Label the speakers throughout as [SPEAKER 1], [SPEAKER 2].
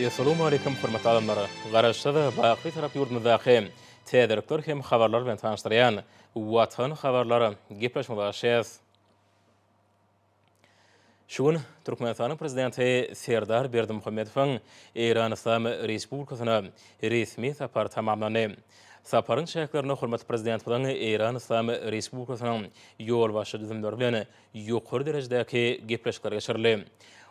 [SPEAKER 1] Essalawmaleýkim hormatly adamlar! Garaşsyz, baky Bitarap ýurdumyzdaky täzelikler hem habarlar bilen tanyşdyrýan Watan habarlar gepleşigimize başlaýarys. Şu gün Türkmenistanyň Prezidenti Serdar Berdimuhamedowyň Eýran Yslam Respublikasyna resmi sapary tamamlandy. Saparyň çäklerinde hormatly Prezidentimiziň Eýran Yslam Respublikasynyň ýolbaşçy düzümleri bilen ýokary derejedäki gepleşikler geçirildi.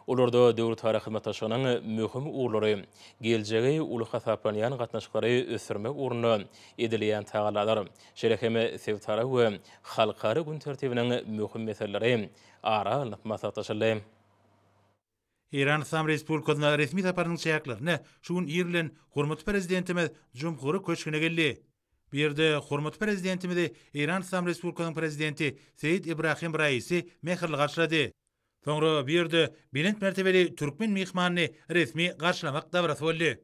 [SPEAKER 1] Olarda döwletara hyzmatdaşlygynyň möhüm ugurlary, geljegi uly hasaplanýan gatnaşyklary ösdürmek ugrunda edilýän tagallalar, şeýle hem sebitara we halkara gün tertibiniň möhüm meseleleri ara alnyp maslahatlaşyldy.
[SPEAKER 2] Eýran Yslam Respublikasyna resmi saparynyň çäklerinde şu gün ir bilen hormatly Prezidentimiz Jumhuri köşgüne geldi. Bu ýerde hormatly Prezidentimizi Eýran Yslam Respublikasynyň Prezidenti Seýid Ibrahim Raisi mähirli garşylady. Soňra bu ýerde belent mertebeli türkmen myhmanyny resmi garşylamak dabarasy boldy.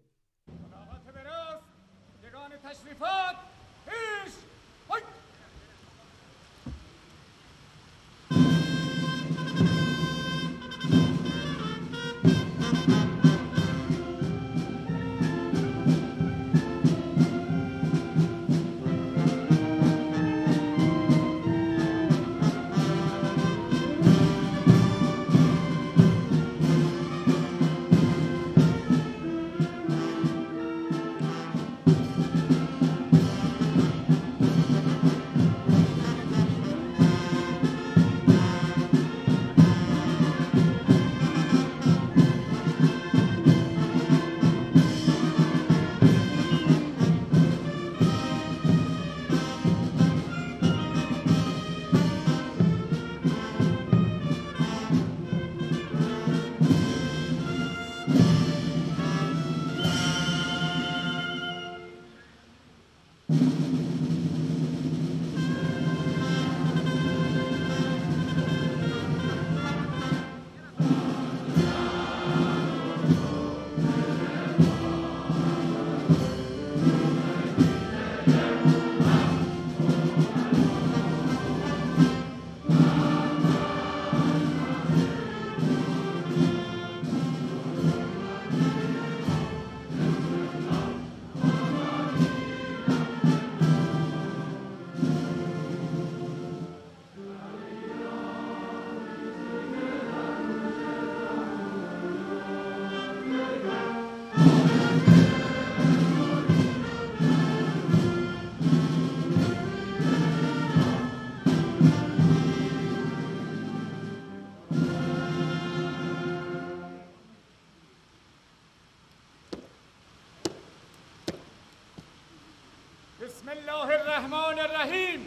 [SPEAKER 3] Bismillahirrahmanirrahim.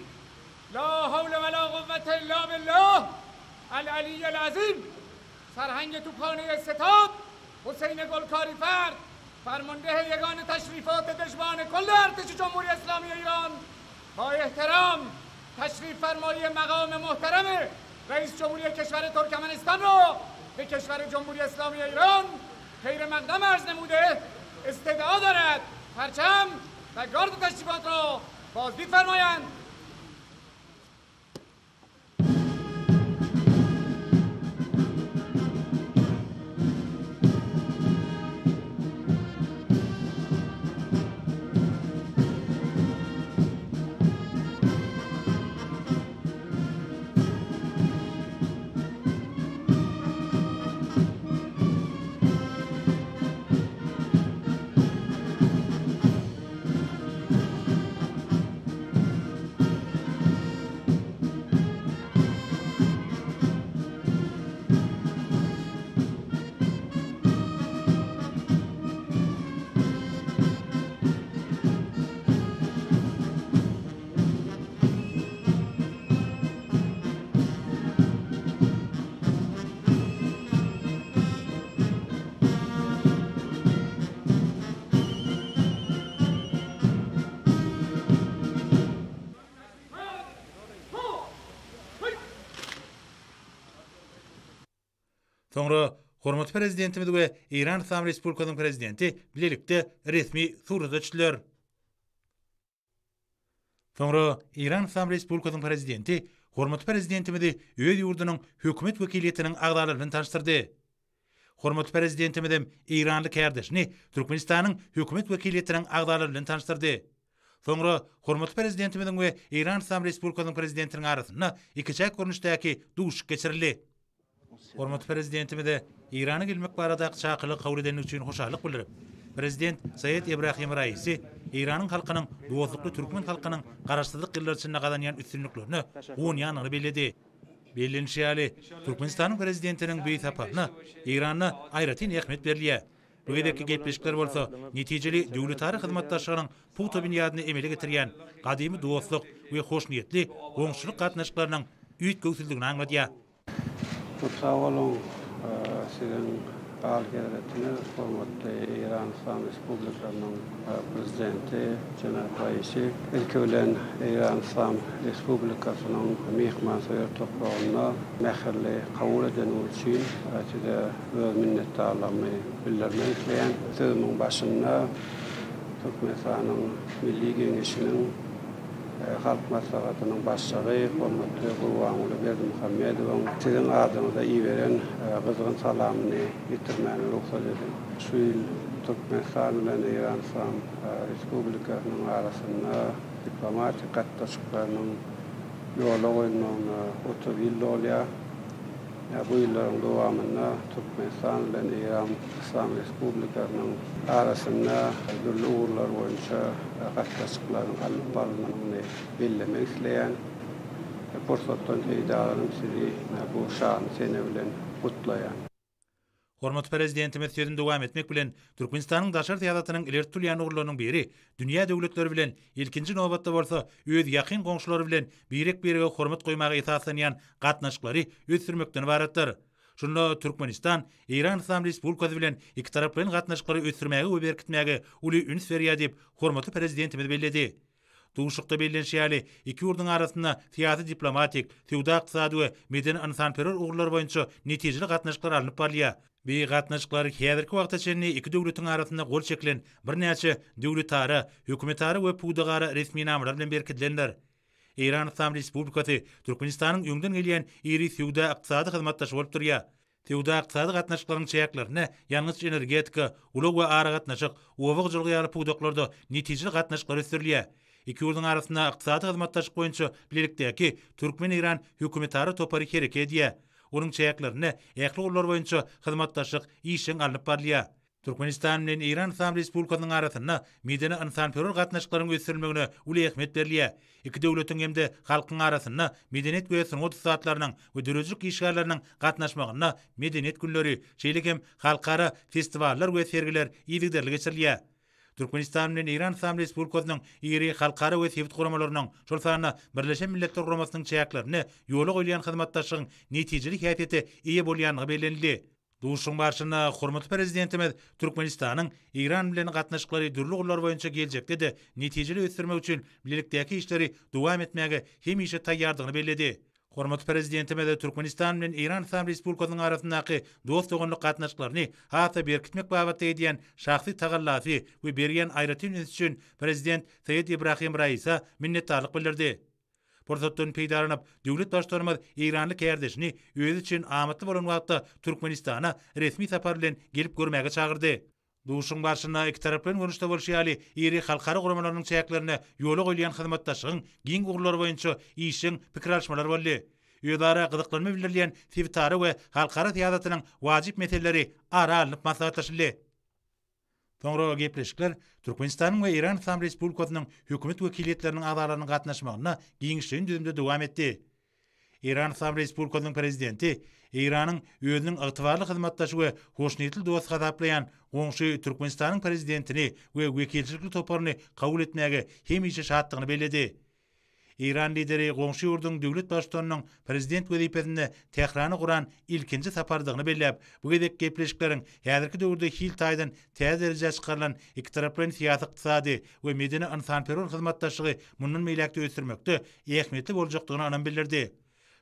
[SPEAKER 3] La havle ve la kuvvete illa billah. El aliyyel azim. Serheng Tophane Setad Hüseyin Golkari Ferd فرمانده یگان تشریفات دژبان کل ارتش جمهوری اسلامی ایران با احترام تشریف فرمایی مقام محترم رئیس جمهوری کشور ترکمنستان را به کشور جمهوری اسلامی ایران خیر مقدم عرض نموده استدعا دارد پرچم و گارد تشریفات را بازدید فرمایند.
[SPEAKER 2] Soňra hormatly Prezidentimiz we Eýran Yslam Respublikasynyň Prezidenti bilelikde resmi surata düşdüler. Soňra Eýran Yslam Respublikasynyň Prezidenti hormatly Prezidentimizi öz ýurdunyň hökümet wekiliýetiniň agzalary bilen tanyşdyrdy. Hormatly Prezidentimiz hem eýranly kärdeşini Türkmenistanyň hökümet wekiliýetiniň agzalary bilen tanyşdyrdy. Soňra hormatly Prezidentimiziň we Eýran Yslam Respublikasynyň Prezidentiniň arasynda ikiçäk görnüşdäki duşuşyk geçirildi. Hormatly Prezidentimize Eýrana gelmek baradaky çakylygy kabul edendigi üçin hoşallyk bildirip, Prezident Saýed Ebrahim Raisi Eýranyň halkynyň dostlukly türkmen halkynyň Garaşsyzlyk ýyllary içinde gazanýan üstünliklerine guwanýandygyny belledi. Bellenişi ýaly, Türkmenistanyň Prezidentiniň bu saparyna Eýranda aýratyn ähmiýet berilýär. Bu gezekki gepleşikler bolsa netijeli döwletara hyzmatdaşlygynyň pugta binýadyny emele getirýän gadymy dostluk we hoşniýetli goňşuçylyk gatnaşyklarynyň üýtgewsizligini aňladýar.
[SPEAKER 4] Köp sag boluň, Siziň Alyhezretiňiz, hormatly Eýran Yslam Respublikasynyň Prezidenti jenap Raisi. Ilki bilen, Eýran Yslam Respublikasynyň myhmansöýer topragynda mähirli kabul edeniňiz üçin Size öz minnetdarlygymy bildirmek isleýän. Sözümiň başynda Türkmenistanyň Milli Geňeşiniň Halk Maslahatynyň Başlygy hormatly Gurbanguly Berdimuhamedowyň Siziň adyňyza iberen gyzgyn salamyny ýetirmäne rugsat ediň. Şu ýyl Türkmenistan bilen Eýran Yslam Respublikasynyň arasynda diplomatik gatnaşyklarynyň ýola goýulmagyna 30 ýyl dolýar. Bu ýyllaryň dowamynda Türkmenistan bilen Eýran Yslam Respublikasynyň arasynda dürli ugurlar boýunça gatnaşyklaryň alnyp barylmagyny bellemek isleýän. Pursatdan peýdalanyp sizi bu şanly sene bilen gutlaýan.
[SPEAKER 2] Hormatly Prezidentimiz sözüni dowam etmek bilen, Türkmenistanyň daşary syýasatynyň ileri tutulýan ugurlarynyň biri dünýä döwletleri bilen, ilkinji nobatda bolsa, öz ýakyn goňşulary bilen birek-birege hormat goýmaga esaslanýan gatnaşyklary ösdürmekden ybaratdyr. Şunda Türkmenistan Eýran Yslam Respublikasy bilen ikitaraplaýyn gatnaşyklary ösdürmäge we berkitmäge uly üns berýär diýip, hormatly Prezidentimiz belledi. Duşuşykda bellenişi ýaly, iki ýurduň arasynda syýasy-diplomatik, söwda-ykdysady we medeni-ynsanperwer ugurlar boýunça netijeli gatnaşyklar alnyp barylýar. Bu gatnaşyklar häzirki wagta çenli iki döwletiň arasynda gol çekilen birnäçe döwletara, hökümetara we pudagara resminamalar bilen berkidilendir. Eýran Yslam Respublikasy Türkmenistanyň öňden gelýän iri söwda-ykdysady hyzmatdaşy bolup durýar. Söwda-ykdysady gatnaşyklaryň çäklerinde ýangyç-energetika, ulag we aragatnaşyk, oba hojalygy ýaly pudaklarda netijeli gatnaşyklar ösdürilýär. Iki ýurduň arasynda ykdysady hyzmatdaşlyk boýunça bilelikdäki türkmen-eýran hökümetara topary hereket edýär. Onuň çäklerinde ähli ugurlar boýunça hyzmatdaşlyk işjeň alnyp barylýar. Türkmenistan bilen Eýran Yslam Respublikasynyň arasynda medeni-ynsanperwer gatnaşyklaryň ösdürilmegine uly ähmiýet berilýär. Iki döwletiň hem-de halkyň arasynda medeniýet we sungat ussatlarynyň we döredijilik işgärleriniň gatnaşmagynda Medeniýet günleri, şeýle hem halkara festiwallar we sergiler yzygiderli geçirilýär. Türkmenistan bilen Eýran Yslam Respublikasynyň iri halkara we sebit guramalarynyň, şol sanda Birleşen Milletler Guramasynyň çäklerinde ýola goýulýan hyzmatdaşlygyň netijeli häsiýete eýe bolýandygy bellenildi. Duşuşygyň barşynda hormatly Prezidentimiz Türkmenistanyň Eýran bilen gatnaşyklary dürli ugurlar boýunça geljekde-de netijeli ösdürmek üçin bilelikdäki işleri dowam etmäge hemişe taýýardygyny belledi. Hormatly Prezidentimiz Türkmenistan bilen Eýran Yslam Respublikasynyň arasyndaky dost-doganlyk gatnaşyklaryny has-da berkitmek babatda edýän şahsy tagallasy we berýän aýratyn ünsi üçin Prezident Seýed Ibrahim Raisa minnetdarlyk bildirdi. Pursatdan peýdalanyp, döwlet Baştutanymyz eýranly kärdeşini özi üçin amatly bolan wagtda Türkmenistana resmi sapar bilen gelip görmäge çagyrdy. Duşuşygyň barşynda ikitaraplaýyn görnüşde bolşy ýaly, iri halkara guramalarynyň çäklerinde ýola goýulýan hyzmatdaşlygyň giň ugurlary boýunça işjeň pikir alyşmalar boldy. Özara gyzyklanma bildirilýän sebitara we halkara syýasatynyň wajyp meseleleri ara alnyp maslahatlaşyldy. Soňra gepleşikler Türkmenistanyň we Eýran Yslam Respublikasynyň hökümet wekiliýetleriniň agzalarynyň gatnaşmagynda giňişleýin düzümde dowam etdi. Eýran Yslam Respublikasynyň Prezidenti Eýranyň özüniň ygtybarly hyzmatdaşy we hoşniýetli dosty hasaplaýan goňşy Türkmenistanyň Prezidentini we wekilçilikli toparyny kabul etmäge hemişe şatdygyny belledi. Eýran Lideri goňşy ýurduň döwlet Baştutanynyň prezident wezipesinde Tährana guran ilkinji saparydygyny belläp, bu gezek gepleşikleriň häzirki döwürde hil taýdan täze derejä çykarylan ikitaraplaýyn syýasy-ykdysady we medeni-ynsanperwer hyzmatdaşlygy mundan beýläk-de ösdürmekde ähmiýetli boljakdygyna ynam bildirdi.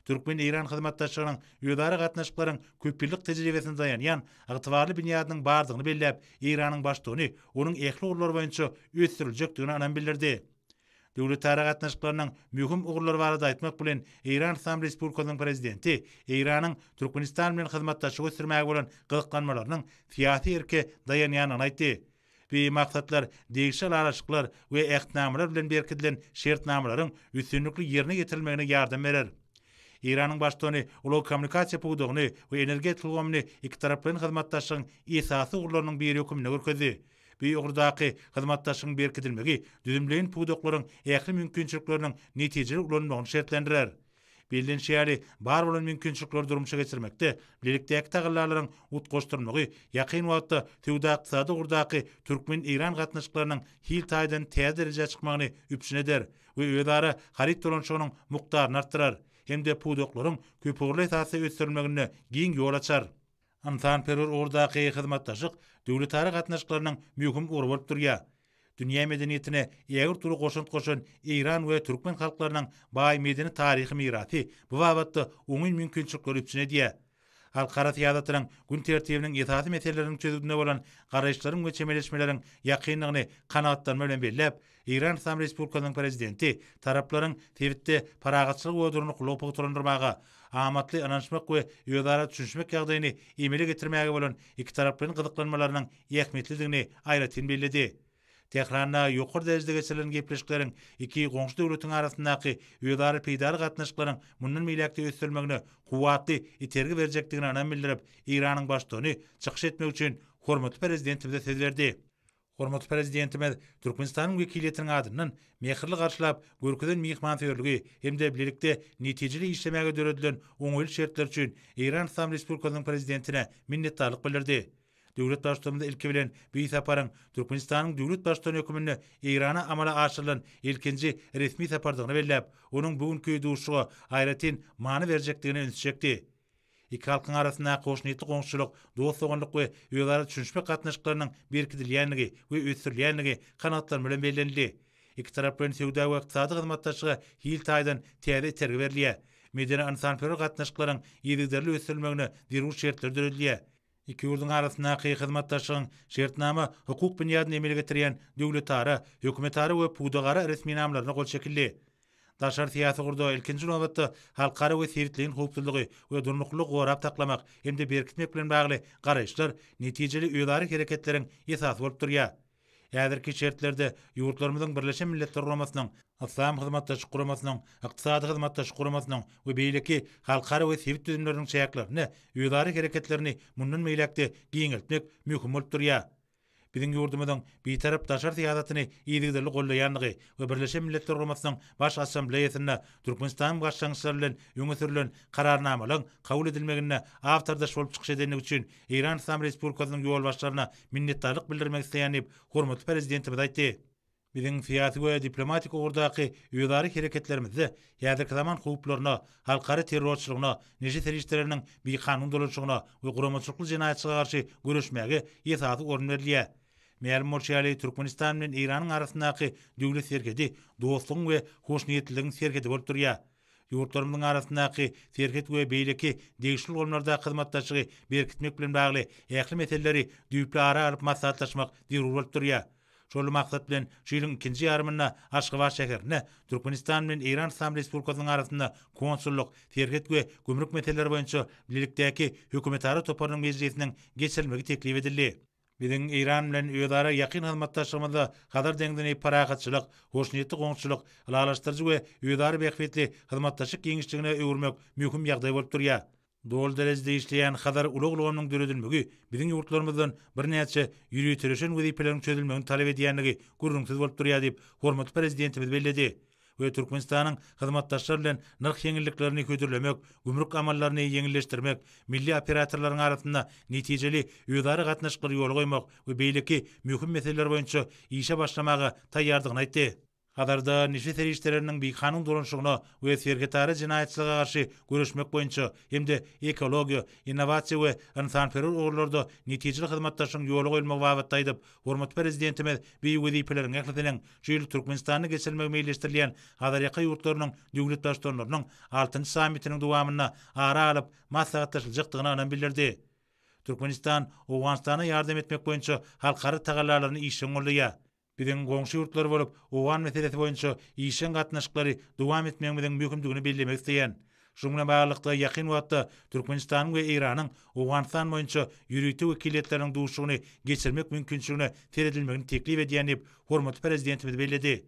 [SPEAKER 2] Türkmen-eýran hyzmatdaşlygynyň özara gatnaşyklaryň köpýyllyk tejribesine daýanýan ygtybarly binýadynyň bardygyny belläp, Eýranyň Baştutany onuň ähli ugurlar boýunça ösdüriljekdigine ynam bildirdi. Döwletara gatnaşyklarynyň möhüm ugurlary barada aýtmak bilen, Eýran Yslam Respublikasynyň Prezidenti Eýranyň Türkmenistan bilen hyzmatdaşlygy ösdürmäge bolan gyzyklanmalarynyň syýasy erke daýanýandygyny aýtdy. Bu maksatlar degişli ylalaşyklar we ähtnamalar bilen berkidilen şertnamalaryň üstünlikli ýerine ýetirilmegine ýardam berer. Eýranyň Baştutany ulag-kommunikasiýa pudagyny we energetika ulgamyny ikitaraplaýyn hyzmatdaşlygyň esasy ugurlarynyň biri hökmünde görkezdi. Bu ugurdaky hyzmatdaşlygyň berkidilmegi düzümleýin pudaklaryň ähli mümkinçilikleriniň netijeli ulanylmagyny şertlendirer. Bellenişi ýaly, bar bolan mümkinçilikleri durmuşa geçirmekde bilelikdäki tagallalaryň utgaşdyrylmagy ýakyn wagtda söwda-ykdysady ugurdaky türkmen-eýran gatnaşyklarynyň hil taýdan täze derejä çykmagyny üpjün eder we özara haryt dolanyşygynyň mukdaryny artdyrar hem-de pudaklaryň köpugurly esasda ösdürilmeginde giň ýol açar. Ynsanperwer ugurdaky hyzmatdaşlyk döwletara gatnaşyklarynyň möhüm ugry bolup durýar. Dünýä medeniýetine ägirt uly goşant goşan eýran we türkmen halklarynyň baý medeni-taryhy mirasy bu babatda oňyn mümkinçilikleri üpjün edýär. Halkara syýasatynyň gün tertibiniň esasy meseleleriniň çözgüdinde bolan garaýyşlaryň we çemeleşmeleriň ýakynlygyny kanagatlanma bilen belläp, Eýran Yslam Respublikasynyň Prezidenti taraplaryň sebitde parahatçylygy we durnuklylygy pugtalandyrmaga, amatly ynanyşmak we özara düşünişmek ýagdaýyny emele getirmäge bolan ikitaraplaýyn gyzyklanmalarynyň ähmiýetlidigini aýratyn belledi. Tähranda ýokary derejede geçirilen gepleşikleriň iki goňşy döwletiň arasyndaky özara peýdaly gatnaşyklaryň mundan beýläk-de ösdürilmegine kuwwatly itergi berjekdigine ynam bildirip, Eýranyň Baştutany çykyş etmek üçin hormatly Prezidentimize söz berdi. Hormatly Prezidentimiz Türkmenistanyň wekiliýetiniň adyndan mähirli garşylap, görkezen myhmansöýerligi hem-de bilelikde netijeli işlemäge döredilen oňaýly şertler üçin Eýran Yslam Respublikasynyň Prezidentine minnetdarlyk bildirdi. Döwlet Baştutanymyz ilki bilen bu saparyň Türkmenistanyň döwlet Baştutany hökmünde Eýrana amala aşyrylan ilkinji resmi sapardygyny belläp, onuň bu günki duşuşyga aýratyn many berjekdigine ünsi çekdi. Iki halkyň arasyndaky hoşniýetli goňşuçylyk, dost-doganlyk we özara düşünişmek gatnaşyklarynyň berkidilýändigi we ösdürilýändigi kanagatlanma bilen bellenildi. Ikitaraplaýyn söwda we ykdysady hyzmatdaşlyga hil taýdan täze itergi berilýär. Medeni-ynsanperwer gatnaşyklaryň yzygiderli ösdürilmegine zerur şertler döredilýär. Iki ýurduň arasyndaky hyzmatdaşlygyň şertnama-hukuk binýadyny emele getirýän döwletara, hökümetara we pudagara resminamalaryna gol çekildi. Daşary syýasy ugurda ilkinji nobatda halkara we sebitleýin howpsuzlygy we durnuklylygy gorap saklamak hem-de berkitmek bilen bagly garaýyşlar netijeli özara hereketleriň esasy bolup durýar. Häzirki şertlerde ýurtlarymyzyň Birleşen Milletler Guramasynyň, Yslam Hyzmatdaşlyk Guramasynyň, Ykdysady Hyzmatdaşlyk Guramasynyň we beýleki halkara we sebit düzümleriniň çäklerinde özara hereketlerini mundan beýläk-de giňeltmek möhüm bolup durýar. Biziň ýurdumyzyň Bitarap daşary syýasatyny yzygiderli goldaýandygy we Birleşen Milletler Guramasynyň Baş Assambleýasynda Türkmenistanyň başlangyçlary bilen öňe sürlen Kararnamalaryň kabul edilmeginde awtordaş bolup çykyş edendigi üçin Eýran Yslam Respublikasynyň ýolbaşçylaryna minnetdarlyk bildirmek isleýän diýip, hormatly Prezidentimiz aýtdy. Biziň syýasy we diplomatik ugurdaky özara hereketlerimizde häzirki zaman howplaryna, halkara terrorçylygyna, neşe serişdeleriniň bikanun dolanyşygyna we guramaçylykly jenaýatçylyga garşy göreşmäge esasy orun berilýär. Mälim bolşy ýaly, Türkmenistan bilen Eýranyň arasyndaky döwlet serhedi dostlugyň we hoşniýetliligiň serhedi bolup durýar. Ýurtlarymyzyň arasyndaky serhet we beýleki degişli ulgamlardaky hyzmatdaşlygy berkitmek bilen bagly ähli meseleleri düýpli ara alyp maslahatlaşmak zerur bolup durýar. Şol maksat bilen, şu ýylyň ikinji ýarymynda Aşgabat şäherinde Türkmenistan bilen Eýran Yslam Respublikasynyň arasynda konsullyk, serhet we gümrük meseleleri boýunça bilelikdäki hökümetara toparynyň mejlisiniň geçirilmegi teklip edildi. Biziň Eýran bilen özara ýakyn hyzmatdaşlygymyzda Hazar deňzini parahatçylyk, hoşniýetli goňşuçylyk, ylalaşdyryjy we özara bähbitli hyzmatdaşlyk giňişligine öwürmek möhüm ýagdaý bolup durýar. Doly derejede işleýän Hazar ulag ulgamynyň döredilmegi biziň ýurtlarymyzdan birnäçe ýöriteleşen wezipeleriň çözülmegini talap edýändigi gürrüňsiz bolup durýar diýip, hormatly Prezidentimiz belledi. we Türkmenistanyň hyzmatdaşlar bilen nyrh ýeňilliklerini hödürlemek, gümrük amallaryny ýeňilleşdirmek, milli operatorlaryň arasynda netijeli özara gatnaşyklary ýola goýmak we beýleki möhüm meseleler boýunça işe başlamaga taýýardygyny aýtdy. Hazarda neşe serişdeleriniň bikanun dolanyşygyna we serhetara jenaýatçylyga garşy göreşmek boýunça hem-de ekologiýa, innowasiýa we ynsanperwer ugurlarda netijeli hyzmatdaşlygyň ýola goýulmagy babatda aýdyp, hormatly Prezidentimiz bu wezipeleriň ählisiniň şu ýyl Türkmenistanda geçirilmegi meýilleşdirilýän Hazarýaka ýurtlarynyň döwlet Baştutanlarynyň altynjy sammitiniň dowamynda ara alyp maslahatlaşyljakdygyna ynam bildirdi. Türkmenistan Owganystana ýardam etmek boýunça halkara tagallalaryny işjeň goldaýar. Biziň goňşy ýurtlar bolup, owgan meselesi boýunça işjeň gatnaşyklary dowam etmegimiziň möhümdigini bellemek isleýän. Şunuň bilen baglylykda, ýakyn wagtda Türkmenistanyň we Eýranyň Owganystan boýunça ýörite wekiliýetleriniň duşuşygyny geçirmek mümkinçiligine seredilmegini teklip edýän diýip, hormatly Prezidentimiz belledi.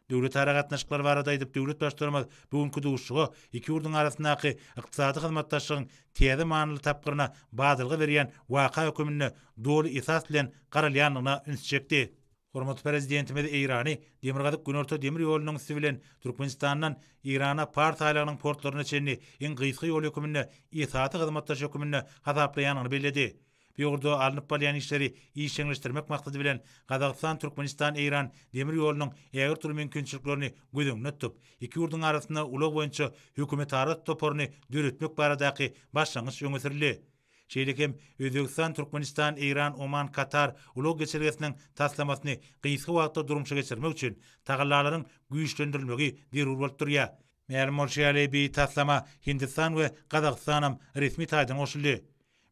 [SPEAKER 2] Döwletara gatnaşyklar barada aýdyp, döwlet Baştutanymyz bu günki duşuşyga iki ýurduň arasyndaky ykdysady hyzmatdaşlygyň täze manyly tapgyryna badalga berýän waka höküminde doly esas bilen garalýandygyna ünsi çekdi. Hormatly Prezidentimiz Eýrany Demirgazyk-Günorta demir ýolunyň üsti bilen Türkmenistandan Eýrana Pars aýlagynyň portlaryna çenli iň gysga ýol höküminde esasy hyzmatdaş höküminde hasaplaýandygyny belledi. Bu ugurda alnyp barylýan işleri işjeňleşdirmek maksady bilen, Gazagystan-Türkmenistan-Eýran demir ýolunyň ägirt uly mümkinçiliklerini göz öňünde tutup, iki ýurduň arasynda ulag boýunça hökümetara toparyny döretmek baradaky başlangyç öňe sürüldi. Şeýle hem Özbegistan-Türkmenistan-Eýran-Oman-Katar ulag geçelgesiniň taslamasyny gysga wagtda durmuşa geçirmek üçin tagallalaryň güýçlendirilmegi zerur bolup durýar. Mälim bolşy ýaly, bu taslama Hindistan we Gazagystanam resmi taýdan goşuldy.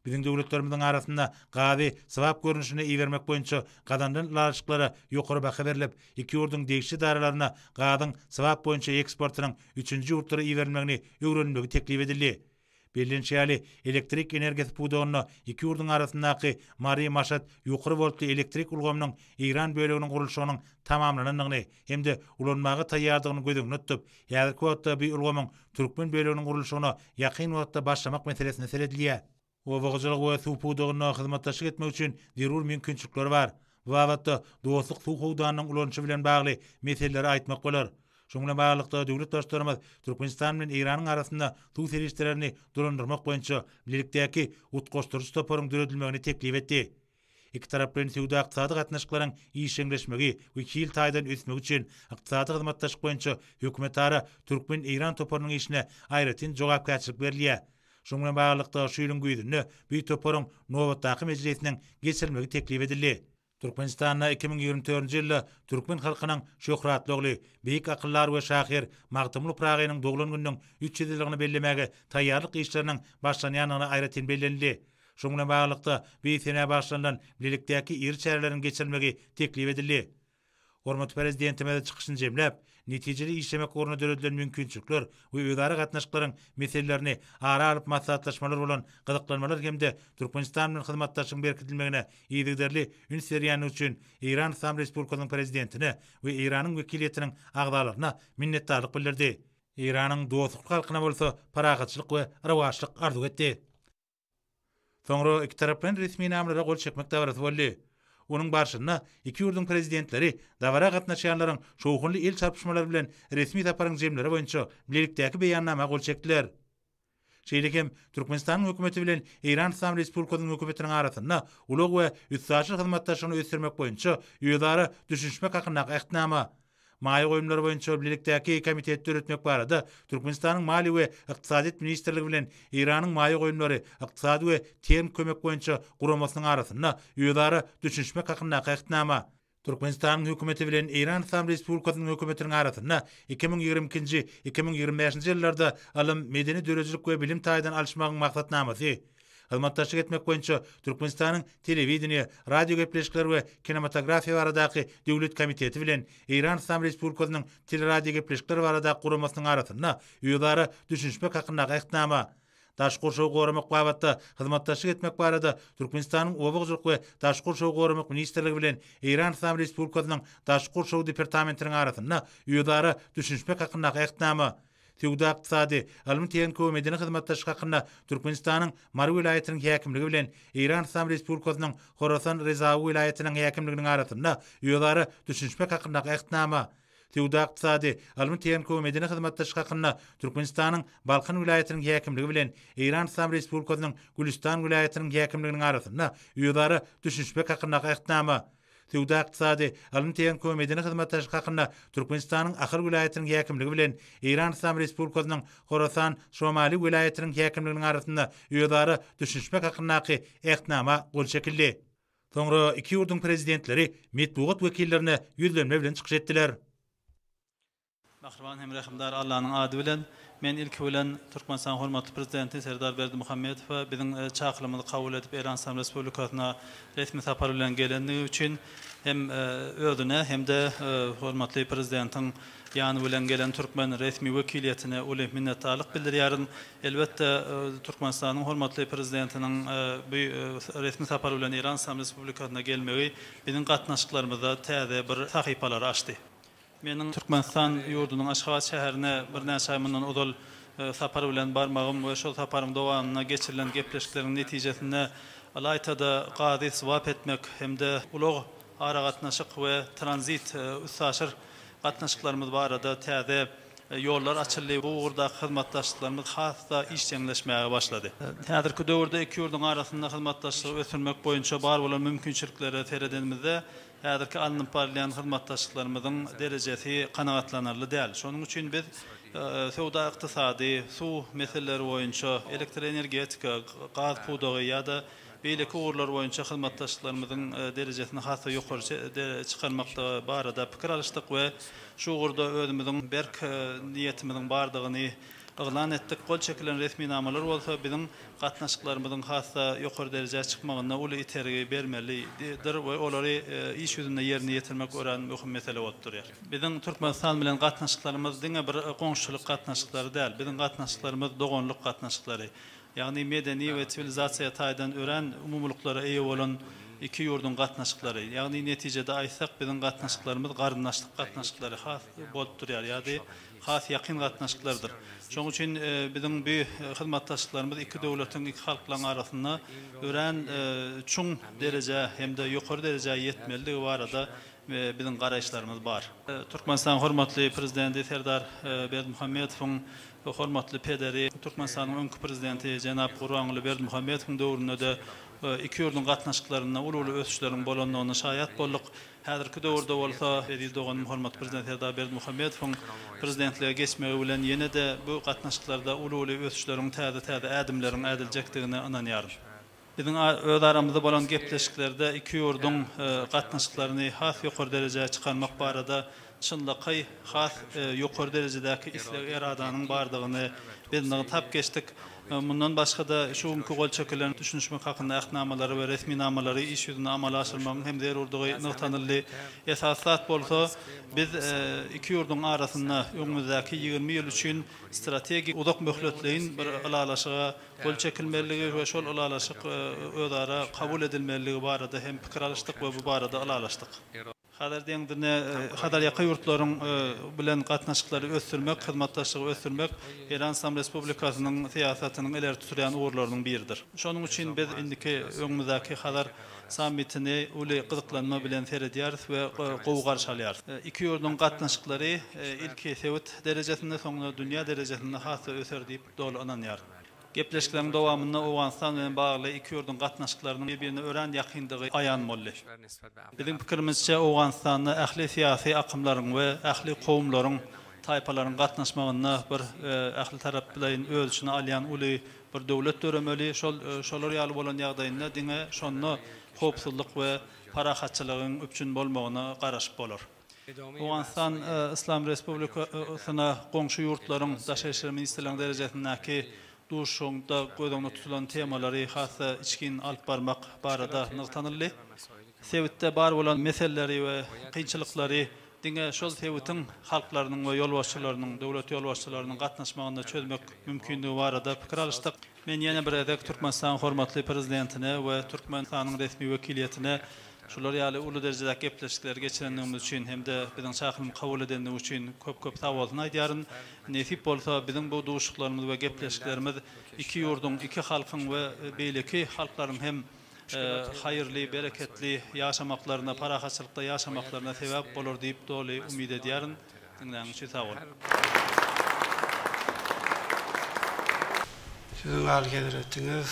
[SPEAKER 2] Biziň döwletlerimiziň arasynda gazy swap görnüşinde ibermek boýunça gazanylan ylalaşyklara ýokary baha berlip, iki ýurduň degişli edaralaryna gazyň swap boýunça eksportynyň üçünji ýurtlara iberilmegini öwrenilmegi teklip edildi. Bellenişi ýaly, elektrik energiýasy pudagynda iki ýurduň arasyndaky Mary-Maşat ýokary woltly elektrik ulgamynyň Eýran böleginiň gurluşygynyň tamamlanandygyny hem-de ulanmaga taýýardygyny göz öňünde tutup, Häzirki wagtda bu ulgamyň türkmen böleginiň gurluşygyna ýakyn wagtda başlamak meselesine seredilýär. Oba hojalygy we suw pudagynda hyzmatdaşlyk etmek üçin zerur mümkinçilikler bar. Bu babatda Dostluk suw howdanynyň ulanyşy bilen bagly meseleleri aýtmak bolar. Şunuň bilen baglylykda, döwlet Baştutanymyz Türkmenistan bilen Eýranyň arasynda suw serişdelerini dolandyrmak boýunça bilelikdäki utgaşdyryjy toparyň döredilmegini teklip etdi. Ikitaraplaýyn söwda-ykdysady gatnaşyklaryň işjeňleşmegi we hil taýdan ösmegi üçin Ykdysady hyzmatdaşlyk boýunça hökümetara türkmen-eýran toparynyň işine aýratyn jogapkärçilik berilýär. Şunuň bilen baglylykda, şu ýylyň güýzünde bu toparyň nobatdaky mejlisiniň geçirilmegi teklip edildi. Türkmenistanda 2024-nji ýylda türkmen halkynyň şöhratly ogly, beýik akyldar we şahyr Magtymguly Pyragynyň doglan gününiň 300 ýyllygyny bellemäge taýýarlyk işleriniň başlanýandygyny aýratyn bellenildi. Şunuň bilen baglylykda, bu senä bagyşlanylan bilelikdäki iri çäreleriň geçirilmegi teklip edildi. Hormatly Prezidentimiz çykyşyny jemläp, netijeli işlemek ugrunda döredilen mümkinçilikler we özara gatnaşyklaryň meselelerini ara alyp maslahatlaşmalar bolan gyzyklanmalar hem-de Türkmenistan bilen hyzmatdaşlygyň berkidilmegine yzygiderli üns berýändigi üçin Eýran Yslam Respublikasynyň Prezidentine we Eýranyň wekiliýetiniň agzalaryna minnetdarlyk bildirdi. Eýranyň dostlukly halkyna bolsa parahatçylyk we rowaçlyk arzuw etdi. Soňra ikitaraplaýyn resminamalara gol çekmek dabarasy boldy. Onuň barşynda iki ýurduň Prezidentleri dabara gatnaşýanlaryň şowhunly el çarpyşmalary bilen resmi saparyň jemleri boýunça bilelikdäki Beýannama gol çekdiler. Şeýle hem Türkmenistanyň Hökümeti bilen Eýran Yslam Respublikasynyň Hökümetiniň arasynda ulag we üstaşyr hyzmatdaşlygyny ösdürmek boýunça özara düşünişmek hakyndaky Ähtnama, Maýa goýumlary boýunça bilelikdäki komiteti döretmek barada Türkmenistanyň Maliýe we ykdysadyýet ministrligi bilen Eýranyň Maýa goýumlary, ykdysady we tehniki kömek boýunça guramasynyň arasynda özara düşünişmek hakyndaky Ähtnama. Türkmenistanyň Hökümeti bilen Eýran Yslam Respublikasynyň Hökümetiniň arasynda 2022-nji, 2025-nji ýyllarda ylym, medeni-döredijilik we bilim taýdan alyşmagyň maksatnamasy. Hyzmatdaşlyk etmek boýunça Türkmenistanyň Telewideniýe, radiogepleşikler we kinematografiýa baradaky döwlet komiteti bilen Eýran Yslam Respublikasynyň Teleradiogepleşikler baradaky guramasynyň arasynda özara düşünişmek hakyndaky Ähtnama, Daşky gurşawy goramak babatda hyzmatdaşlyk etmek barada Türkmenistanyň Oba hojalyk we daşky gurşawy goramak ministrligi bilen Eýran Yslam Respublikasynyň Daşky gurşaw departamentiniň arasynda özara düşünişmek hakyndaky Ähtnama, Söwda-ykdysady, ylmy-tehniki we medeni hyzmatdaşlyk hakynda Türkmenistanyň Mary welaýatynyň häkimligi bilen Eýran Yslam Respublikasynyň Horasan Rezawy welaýatynyň häkimliginiň arasynda özara düşünişmek hakyndaky Ähtnama, Söwda-ykdysady, ylmy-tehniki we medeni hyzmatdaşlyk hakynda Türkmenistanyň Balkan welaýatynyň häkimligi bilen Eýran Yslam Respublikasynyň Gülüstan welaýatynyň häkimliginiň arasynda özara düşünişmek hakyndaky Ähtnama. Söwda-ykdysady, ylym-tehniki we medeni hyzmatdaşlyk hakynda Türkmenistanyň Ahal welaýatynyň häkimligi bilen Eýran Yslam Respublikasynyň Horasan Şomali welaýatynyň häkimliginiň arasynda özara düşünişmek hakyndaky Ähtnama gol çekildi. Soňra iki ýurduň Prezidentleri metbugat wekillerine ýüzlenme bilen çykyş etdiler.
[SPEAKER 5] Mähriban hem rehimdar Allanyň ady bilen, men ilki bilen Türkmenistanyň hormatly Prezidenti Serdar Berdimuhamedowa biziň çakylygymyzy kabul edip Eýran Yslam Respublikasyna resmi sapar bilen gelendigi üçin hem özüne hem-de hormatly Prezidentiň ýany bilen gelen türkmen resmi wekiliýetine uly minnetdarlyk bildirýärin. Elbetde, Türkmenistanyň hormatly Prezidentiniň bu resmi sapar bilen Eýran Yslam Respublikasyna gelmegi biziň gatnaşyklarymyzda täze bir sahypalary açdy. Meniň Türkmenistan ýurdunyň Aşgabat şäherine birnäçe aý mundan ozal sapar bilen barmagym we şol saparyň dowamynda geçirilen gepleşikleriň netijesinde ylaýta-da gazy swap etmek hem-de ulag aragatnaşyk we tranzit üstaşyr gatnaşyklarymyz barada täze ýollar açyldy. Bu ugurdaky hyzmatdaşlyklarymyz has-da işjeňleşmäge başlady. Häzirki döwürde iki ýurduň arasynda hyzmatdaşlygy ösdürmek boýunça bar bolan mümkinçiliklere seredenimizde, Häzirki alnyp barylýan hyzmatdaşlyklarymyzyň derejesi kanagatlanarly däl. Şonuň üçin biz söwda-ykdysady, suw meseleleri boýunça, elektroenergetika, gaz pudagy ýa-da beýleki ugurlar boýunça hyzmatdaşlyklarymyzyň derejesini has-da ýokary çykarmak barada pikir alyşdyk we şu ugurda özümiziň berk niýetimiziň bardygyny yglan etdik. Gol çekilen resminamalar bolsa biziň gatnaşyklarymyzyň has-da ýokary derejä çykmagynda uly itergi bermelidir we olary iş ýüzünde ýerine ýetirmek örän möhüm mesele bolup durýar. Biziň Türkmenistan bilen gatnaşyklarymyz diňe bir goňşuçylyk gatnaşyklary däl, biziň gatnaşyklarymyz doganlyk gatnaşyklary. Ýagny medeni we siwilizasiýa taýdan örän umumylyklara eýe bolan iki ýurduň gatnaşyklary. Ýagny netijede aýtsak biziň gatnaşyklarymyz garyndaşlyk gatnaşyklary has bolup durýar ýa-da has ýakyn gatnaşyklardyr. Şonuň üçin biziň bu hyzmatdaşlyklarymyz iki döwletiň, iki halklaryň arasynda örän çuň derejä hem-de ýokary derejä ýetmelidigi barada biziň garaýyşlarymyz bar. Türkmenistanyň hormatly Prezidenti Serdar Berdimuhamedowyň hormatly pederi, Türkmenistanyň öňki Prezidenti jenap Gurbanguly Berdimuhamedowyň döwründe-de iki ýurduň gatnaşyklarynda uly-uly ösüşleriň bolandygyna şaýat bolduk. Häzirki döwürde bolsa eziz doganym hormatly Prezident Serdar Berdimuhamedowyň Prezidentlige geçmegi bilen ýene-de bu gatnaşyklarda uly-uly ösüşleriň, täze-täze ädimleriň ädiljekdigine ynanýaryn. Biziň öz aramyzda bolan gepleşiklerde iki ýurduň gatnaşyklaryny has ýokary derejä çykarmak barada çynlakaý, has ýokary derejedäki isleg-eradanyň bardygyny biz nygtap geçdik. Mundan başga-da, şu günki gol çekilen düşünişmek hakynda Ähtnamalary we resminamalary iş ýüzünde amala aşyrmagyň hem zerurdygy nygtanyldy. Esasy zat bolsa, biz iki ýurduň arasynda öňümizdäki 20 ýyl üçin strategik uzak möhletleýin bir ylalaşyga gol çekilmelidigi we şol ylalaşyk özara kabul edilmelidigi barada hem pikir alyşdyk we bu barada ylalaşdyk. Hazar deňzinde Hazarýaka ýurtlaryň bilen gatnaşyklary ösdürmek, hyzmatdaşlygy ösdürmek Eýran Yslam Respublikasynyň syýasatynyň ileri tutulýan ugurlarynyň biridir. Şonuň üçin biz indiki öňümizdäki Hazar sammitini uly gyzyklanma bilen seredýäris we gowy garşy alýarys. Iki ýurduň gatnaşyklary ilki sebit derejesinde, soňra dünýä derejesinde has-da öser diýip doly ynanýaryn. Gepleşikleriň dowamynda Owganystan bilen bagly iki ýurduň gatnaşyklarynyň bir-birine örän ýakyndygy aýan boldy. Biziň pikirimizçe, Owganystanda ähli syýasy akymlaryň we ähli kowumlaryň, taýpalaryň gatnaşmagynda bir ählitaraplaýyn öz içine alýan uly bir döwlet döremeli. Şol şolar ýaly bolan ýagdaýynda diňe şonda howpsuzlyk we parahatçylygyň üpjün bolmagyna garaşyp bolar. Owganystan Yslam Respublikasyna goňşy ýurtlaryň daşary işler ministrleriniň derejesindäki duşuşygynda göz öňünde tutulan temalary has-da içgin alyp barmak barada nygtanyldy. Sebitde bar bolan meseleleri we kynçylyklary diňe şol sebitiň halklarynyň we ýolbaşçylarynyň, döwlet ýolbaşçylarynyň gatnaşmagynda çözmek mümkindigi barada pikir alyşdyk. Men ýene bir gezek Türkmenistanyň hormatly Prezidentine we Türkmenistanyň resmi wekiliýetine şular ýaly uly derejedäki gepleşikleri geçirendigimiz üçin hem-de biziň çakylymyzy kabul edendigi üçin köp-köp sagbolsun aýdýaryn. Nesip bolsa, biziň bu duşuşyklarymyz we gepleşiklerimiz iki ýurduň, iki halkyň we beýleki halklaryň hem haýyrly, bereketli ýaşamaklaryna, parahatçylykda ýaşamaklaryna sebäp bolar diýip doly umyt edýärin. Diňläniň üçin sag boluň.
[SPEAKER 4] Siziň Alyhezretiňiz,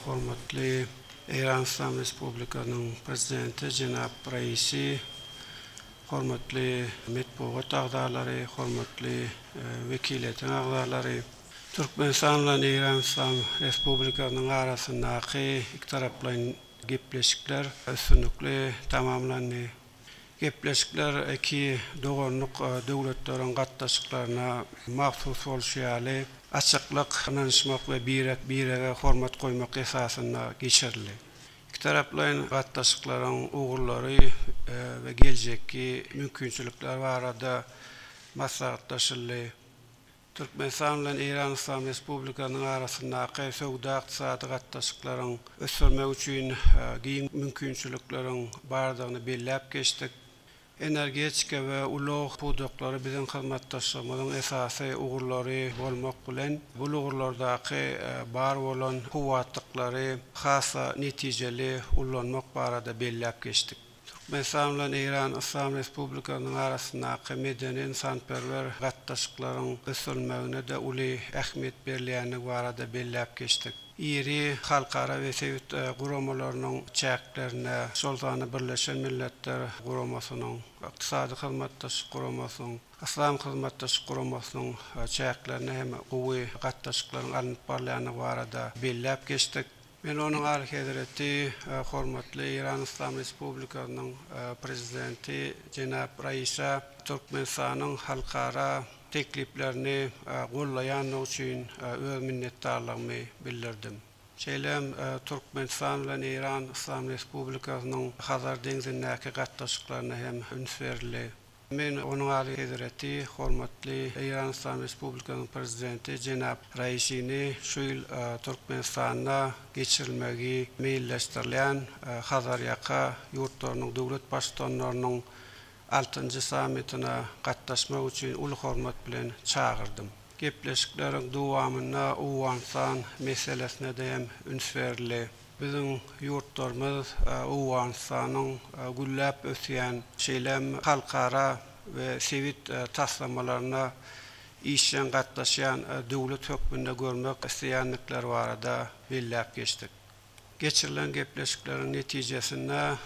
[SPEAKER 4] hormatly. Eýran Yslam Respublikasynyň Prezidenti jenap Raisi, hormatly metbugat agzalary, hormatly wekiliýetiň agzalary! Türkmenistan bilen Eýran Yslam Respublikasynyň arasyndaky ikitaraplaýyn gepleşikler üstünlikli tamamlandy. Gepleşikler iki doganlyk döwletleriň gatnaşyklaryna mahsus bolşy ýaly, açyklyk, ynanyşmak we birek-birege hormat goýmak esasynda geçirildi. Ikitaraplaýyn gatnaşyklaryň ugurlary we geljekki mümkinçilikler barada maslahatlaşyldy. Türkmenistan bilen Eýran Yslam Respublikasynyň arasyndaky söwda-ykdysady gatnaşyklaryň ösdürmek üçin giň mümkinçilikleriň bardygyny belläp geçdik. Energetika we ulag pudaklary biziň hyzmatdaşlygymyzyň esasy ugurlary bolmak bilen, bul ugurlardaky bar bolan kuwwatlyklary has-da netijeli ullanmak barada belläp geçdik. Türkmenistan bilen Eýran Yslam Respublikasynyň arasyndaky medeni-ynsanperwer gatnaşyklaryň ösdürilmegine-de uly ähmiýet berilýändigi barada belläp geçdik. Iri halkara we sebit guramalarynyň çäklerinde, şol sanda Birleşen Milletler Guramasynyň, Ykdysady Hyzmatdaşlyk Guramasynyň, Yslam Hyzmatdaşlyk Guramasynyň çäklerinde hem gowy gatnaşyklaryň alnyp barylýandygy barada belläp geçdik. Men Onuň Alyhezreti, hormatly Eýran Yslam Respublikasynyň Prezidenti jenap Raisa Türkmenistanyň halkara tekliplerini gollaýandygy üçin öz minnetdarlygymy bildirdim. Şeýle hem Türkmenistan bilen Eýran Yslam Respublikasynyň Hazar deňzindäki gatnaşyklaryna hem üns berildi. Men Onuň Alyhezreti, hormatly Eýran Yslam Respublikasynyň Prezidenti jenap Raisini şu ýyl Türkmenistanda geçirilmegi meýilleşdirilýän Hazarýaka ýurtlarynyň döwlet Baştutanlarynyň altynjy sammitine gatnaşmak üçin uly hormat bilen çagyrdym. Gepleşikleriň dowamynda Owganystan meselesine-de hem üns berildi. Biziň ýurtlarymyz Owganystanyň gülläp ösýän, şeýle hem halkara we sebit taslamalaryna işjeň gatnaşýan döwlet hökmünde görmek isleýändikleri barada belläp geçdik. Geçirilen gepleşikleriň netijesinde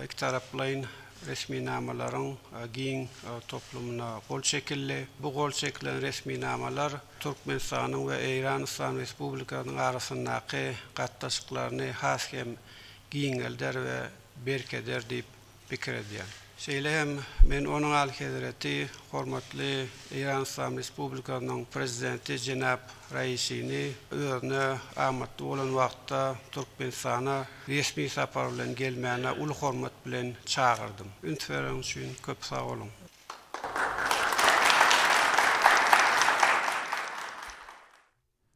[SPEAKER 4] ikitaraplaýyn resminamalaryň giň toplumyna gol çekildi. Bu gol çekilen resminamalar Türkmenistanyň we Eýran Yslam Respublikasynyň arasyndaky gatnaşyklaryny has hem giňelder we berkeder diýip pikir edýän. Şeýle hem men Onuň Alyhezreti, hormatly Eýran Yslam Respublikasynyň Prezidenti jenap Raisini özüne amatly bolan wagtda Türkmenistana resmi sapar bilen gelmäne uly hormat bilen çagyrdym. Üns bereniňiz üçin köp sag boluň!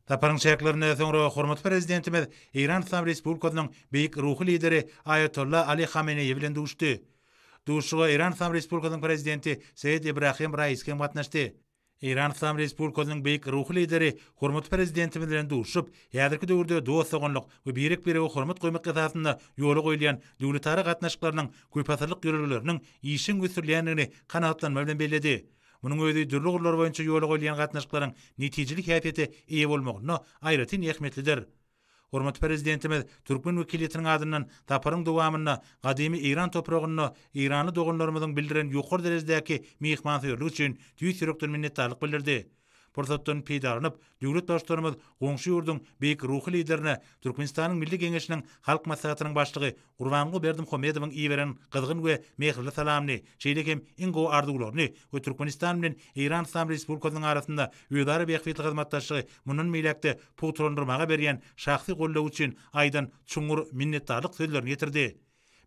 [SPEAKER 2] Saparyň çäklerinde soňra hormatly Prezidentimiz Eýran Yslam Respublikasynyň Beýik Ruhy Lideri Aýatolla Ali Hameneýi bilen duşdy. Duşuşyga Eýran Yslam Respublikasynyň Prezidenti Seýed Ibrahim Raisi hem gatnaşdy. Eýran Yslam Respublikasynyň Beýik Ruhy Lideri hormatly Prezidentimiz bilen duşuşyp, häzirki döwürde dost-doganlyk we birek-birege hormat goýmak esasynda ýola goýulýan döwletara gatnaşyklarynyň köpasyrlyk ýörelgeleriniň işjeň ösdürilýändigini kanagatlanma bilen belledi. Munuň özi dürli ugurlar boýunça ýola goýulýan gatnaşyklaryň netijeli häsiýete eýe bolmagynda aýratyn ähmiýetlidir. Hormatly Prezidentimiz türkmen wekiliýetiniň adyndan saparyň dowamynda gadymy eýran topragynda eýranly doganlarymyzyň bildiren ýokary derejedäki myhmansöýerligi üçin tüýs ýürekden minnetdarlyk bildirdi. Pursatdan peýdalanyp, döwlet Baştutanymyz goňşy ýurduň beýik ruhy Liderine Türkmenistanyň Milli Geňeşiniň Halk Maslahatynyň Başlygy Gurbanguly Berdimuhamedowyň iberen gyzgyn we mähirli salamyny, şeýle hem iň gowy arzuwlaryny we Türkmenistan bilen Eýran Yslam Respublikasynyň arasynda özara bähbitli hyzmatdaşlygy mundan beýläk-de pugtalandyrmaga berýän şahsy goldawy üçin aýdan çuňňur minnetdarlyk sözlerini ýetirdi.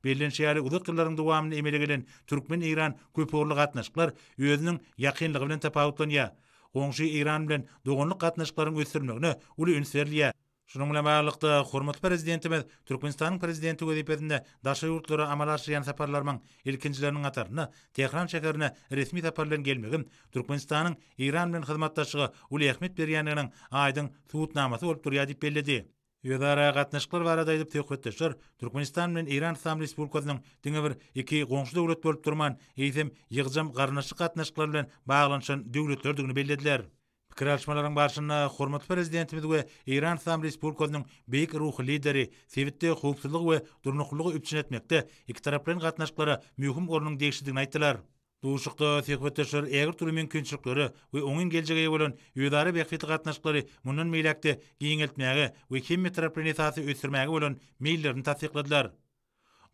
[SPEAKER 2] Bellenişi ýaly, uzak ýyllaryň dowamynda emele gelen türkmen-eýran köpugurly gatnaşyklar özüniň ýakynlygy bilen tapawutlanýar. Goňşy Eýran bilen doganlyk gatnaşyklaryň ösdürilmegine uly üns berilýär. Şunuň bilen baglylykda, hormatly Prezidentimiz Türkmenistanyň Prezidenti wezipesinde daşary ýurtlara amala aşyrýan saparlarymyň ilkinjileriniň hatarynda Tähran şäherine resmi sapar bilen gelmegim Türkmenistanyň Eýran bilen hyzmatdaşlyga uly ähmiýet berýändiginiň aýdyň subutnamasy bolup durýar diýip belledi. Özara gatnaşyklar barada aýdyp söhbetdeşler Türkmenistan bilen Eýran Yslam Respublikasynyň diňe bir iki goňşy döwlet bolup durman, eýsem, ýygjam garyndaşlyk gatnaşyklary bilen baglanyşan döwletlerdigini bellediler. Pikir alyşmalaryň barşynda hormatly Prezidentimiz we Eýran Yslam Respublikasynyň Beýik Ruhy Lideri sebitde howpsuzlygy we durnuklylygy üpjün etmekde ikitaraplaýyn gatnaşyklara möhüm ornuň degişlidigini aýtdylar. Duşuşykda söhbetdeşler ägirt uly mümkinçiliklere we oňyn geljege eýe bolan özara bähbitli gatnaşyklary mundan beýläk-de giňeltmäge we hemmetaraplaýyn esasda ösdürmäge bolan meýillerini tassykladylar.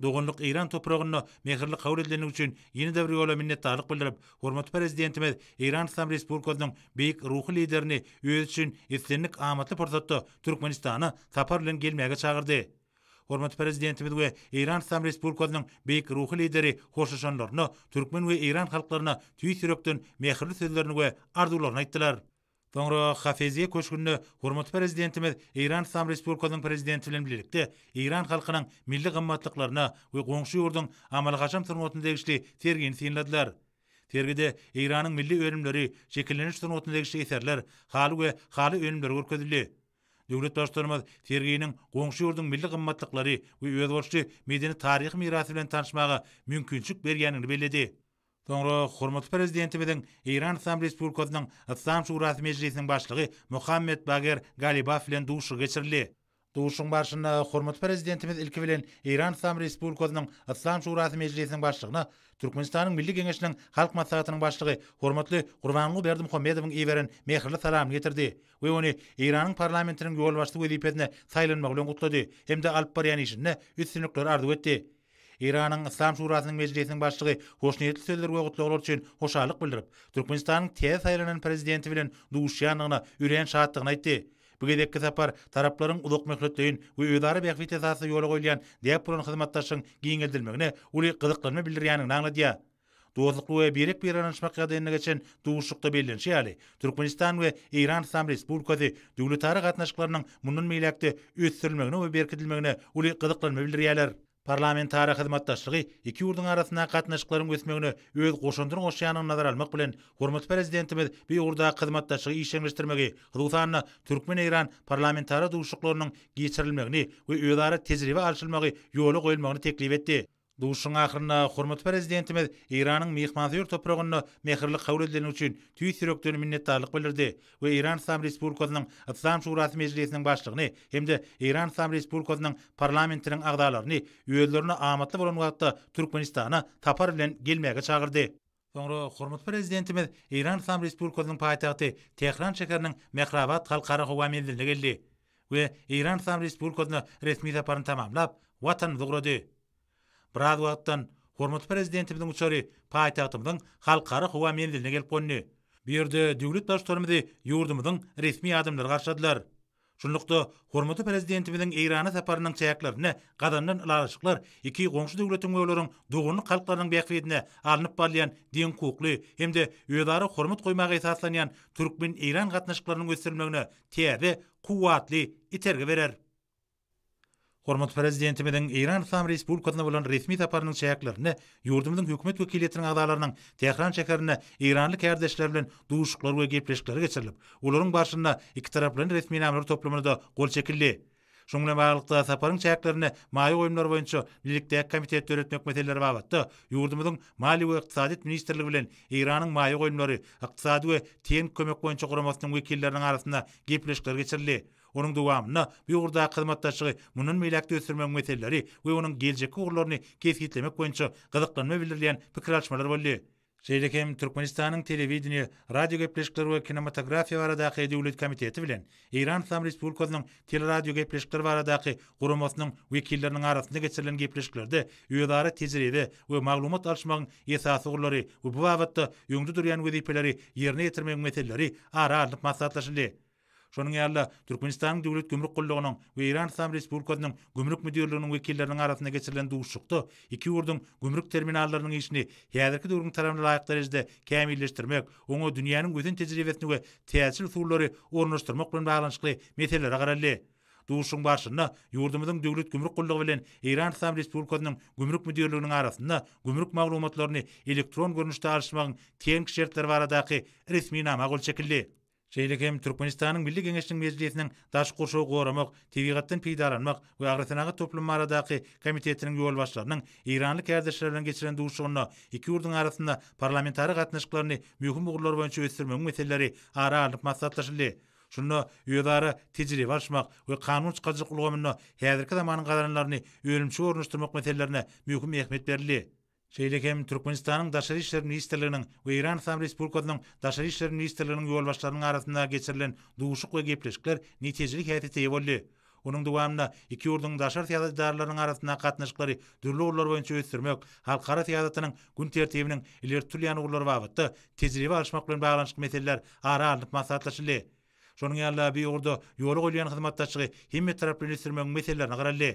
[SPEAKER 2] Doganlyk Eýran topragynda mähirli kabul edilendigi üçin ýene-de bir ýola minnetdarlyk bildirip, hormatly Prezidentimiz Eýran Yslam Respublikasynyň Beýik Ruhy Liderini özi üçin islendik amatly pursatda Türkmenistana sapar bilen gelmäge çagyrdy. Hormatly Prezidentimiz we Eýran Yslam Respublikasynyň Beýik Ruhy Lideri hoşlaşanlarynda türkmen we eýran halklaryna tüýs ýürekden mähirli sözlerini we arzuwlaryny aýtdylar. Soňra Hafeziýe köşgünde hormatly Prezidentimiz Eýran Yslam Respublikasynyň Prezidenti bilen bilelikde eýran halkynyň milli gymmatlyklaryna we goňşy ýurduň amaly-haşam sungatyna degişli sergini synladylar. Sergide Eýranyň milli önümleri, şekilleniş sungatyna degişli eserler, haly we haly önümleri görkezildi. Döwlet Baştutanymyz serginiň goňşy ýurduň milli gymmatlyklary we özboluşly medeni-taryhy mirasy bilen tanyşmaga mümkinçilik berýändigini belledi. Soňra hormatly Prezidentimiziň Eýran Yslam Respublikasynyň Yslam Şurasy Mejlisiniň başlygy Mohammed Bager Galibaf bilen duşuşygy geçirildi. Duşuşygyň barşynda hormatly Prezidentimiz ilki bilen Eýran Yslam Respublikasynyň Yslam Şurasy Mejlisiniň başlygyna Türkmenistanyň Milli Geňeşiniň Halk Maslahatynyň Başlygy hormatly Gurbanguly Berdimuhamedowyň iberen mähirli salamyny getirdi we ony Eýranyň Parlamentiniň ýolbaşçysy wezipesine saýlanmagy bilen gutlady hem-de alyp barýan işinde üstünlikleri arzuw etdi. Eýranyň Yslam Şurasynyň Mejlisiniň başlygy hoşniýetli sözler we gutlaglar üçin hoşallyk bildirip, Türkmenistanyň täze saýlanan Prezidenti bilen duşuşýandygyna örän şatdygyny aýtdy. Bu gezekki sapar taraplaryň uzakmöhletleýin we özara bähbit esasda ýola goýulýan däp bolan hyzmatdaşlygyň giňeldilmegine uly gyzyklanma bildirýändigini aňladýar. Dostlukly we birek-birege ynanyşmak ýagdaýynda geçen duşuşykda bellenişi ýaly, Türkmenistan we Eýran Yslam Respublikasy döwletara gatnaşyklarynyň mundan beýläk-de ösdürilmegine we berkidilmegine uly gyzyklanma bildirýärler. Parlamentara hyzmatdaşlygy iki ýurduň arasyndaky gatnaşyklaryň ösmegine öz goşandyny goşýandygyny nazara almak bilen, hormatly Prezidentimiz bu ugurdaky hyzmatdaşlygy işjeňleşdirmegi, hususan-da, türkmen-eýran parlamentara duşuşyklarynyň geçirilmegini we özara tejribe alşylmagy ýola goýulmagyny teklip etdi. Duşuşygyň ahyrynda hormatly Prezidentimiz Eýranyň myhmansöýer topragynda mähirli kabul edileni üçin tüýs ýürekden minnetdarlyk bildirdi we Eýran Yslam Respublikasynyň Yslam Şurasy Mejlisiniň Başlygyny hem-de Eýran Yslam Respublikasynyň Parlamentiniň agzalaryny özlerine amatly bolan wagtda Türkmenistana sapar bilen gelmäge çagyrdy. Soňra hormatly Prezidentimiz Eýran Yslam Respublikasynyň paýtagty Tähran şäheriniň Mehrabad halkara howa menziline geldi we Eýran Yslam Respublikasyna resmi saparyny tamamlap, Watanymyza ugrady. Biraz wagtdan hormatly Prezidentimiziň uçary paýtagtymyzyň halkara howa menziline gelip gondy. Bu ýerde döwlet Baştutanymyzy ýurdumyzyň resmi adamlary garşyladylar. Şunlukda, hormatly Prezidentimiziň Eýrana saparynyň çäklerinde gazanylan ylalaşyklar iki goňşy döwletiň we olaryň doganlyk halklarynyň bähbidine alnyp barylýan deňhukukly hem-de özara hormat goýmaga esaslanýan türkmen-eýran gatnaşyklarynyň ösdürilmegine täze kuwwatly itergi berer. Hormatly Prezidentimiziň Eýran Yslam Respublikasyna bolan resmi saparynyň çäklerinde ýurdumyzyň hökümet wekiliýetiniň agzalarynyň Tähran şäherinde eýranly kärdeşleri bilen duşuşyklary we gepleşikleri geçirilip, olaryň barşynda ikitaraplaýyn resminamalar toplumyna-da gol çekildi. Şunuň bilen baglylykda, saparyň çäklerinde maýa goýumlary boýunça bilelikdäki komitet döretmek meseleleri babatda ýurdumyzyň Maliýe we ykdysadyýet ministrligi bilen Eýranyň Maýa goýumlary, ykdysady we tehniki kömek boýunça guramasynyň wekilleriniň arasynda gepleşikler geçirildi. Onuň dowamynda bu ugurdaky hyzmatdaşlygy mundan beýläk-de ösdürmegiň meseleleri we onuň geljekki ugurlaryny kesgitlemek boýunça gyzyklanma bildirilýän pikir alyşmalar boldy. Şeýle hem Türkmenistanyň Telewideniýe, radiogepleşikler we kinematografiýa baradaky döwlet komiteti bilen Eýran Yslam Respublikasynyň Teleradiogepleşikler baradaky guramasynyň wekilleriniň arasynda geçirilen gepleşiklerde özara tejribe we maglumat alyşmagyň esasy ugurlary we bu babatda öňde durýan wezipeleri ýerine ýetirmegiň meseleleri ara alnyp maslahatlaşyldy. Şonuň ýaly-da, Türkmenistanyň Döwlet gümrük gullugynyň we Eýran Yslam Respublikasynyň Gümrük müdirliginiň wekilleriniň arasynda geçirilen duşuşykda iki ýurduň gümrük terminallarynyň işini häzirki döwrüň talabyna laýyk derejede kämilleşdirmek, oňa dünýäniň ösen tejribesini we täzeçil usullary ornaşdyrmak bilen baglanyşykly meselelere garaldy. Duşuşygyň barşynda ýurdumyzyň Döwlet gümrük gullugy bilen Eýran Yslam Respublikasynyň Gümrük müdirliginiň arasynda gümrük maglumatlaryny elektron görnüşde alyşmagyň tehniki şertleri baradaky resminama gol çekildi. Şeýle hem Türkmenistanyň Milli Geňeşiniň Mejlisiniň Daşky gurşawy goramak, tebigatdan peýdalanmak we agrosenagat toplumy baradaky komitetiniň ýolbaşçylarynyň eýranly kärdeşleri bilen geçiren duşuşygynda iki ýurduň arasynda parlamentara gatnaşyklaryny möhüm ugurlar boýunça ösdürmegiň meseleleri ara alnyp maslahatlaşyldy. Şunda özara tejribe alyşmak we kanun çykaryjylyk ulgamynda häzirki zamanyň gazananlaryny önümçige ornaşdyrmak meselelerine möhüm ähmiýet berildi. Şeýle hem Türkmenistanyň Daşary işler ministrliginiň we Eýran Yslam Respublikasynyň Daşary işler ministrliginiň ýolbaşçylarynyň arasynda geçirilen duşuşyk we gepleşikler netijeli häsiýete eýe boldy. Onuň dowamynda iki ýurduň daşary syýasat edaralarynyň arasyndaky gatnaşyklary dürli ugurlar boýunça ösdürmek, halkara syýasatynyň gün tertibiniň ileri tutulýan ugurlary babatda tejribe alyşmak bilen baglanyşykly meseleler ara alnyp maslahatlaşyldy. Şonuň ýaly-da, bu ugurda ýola goýulýan hyzmatdaşlygy hemmetaraplaýyn ösdürmegiň meselelerine garaldy.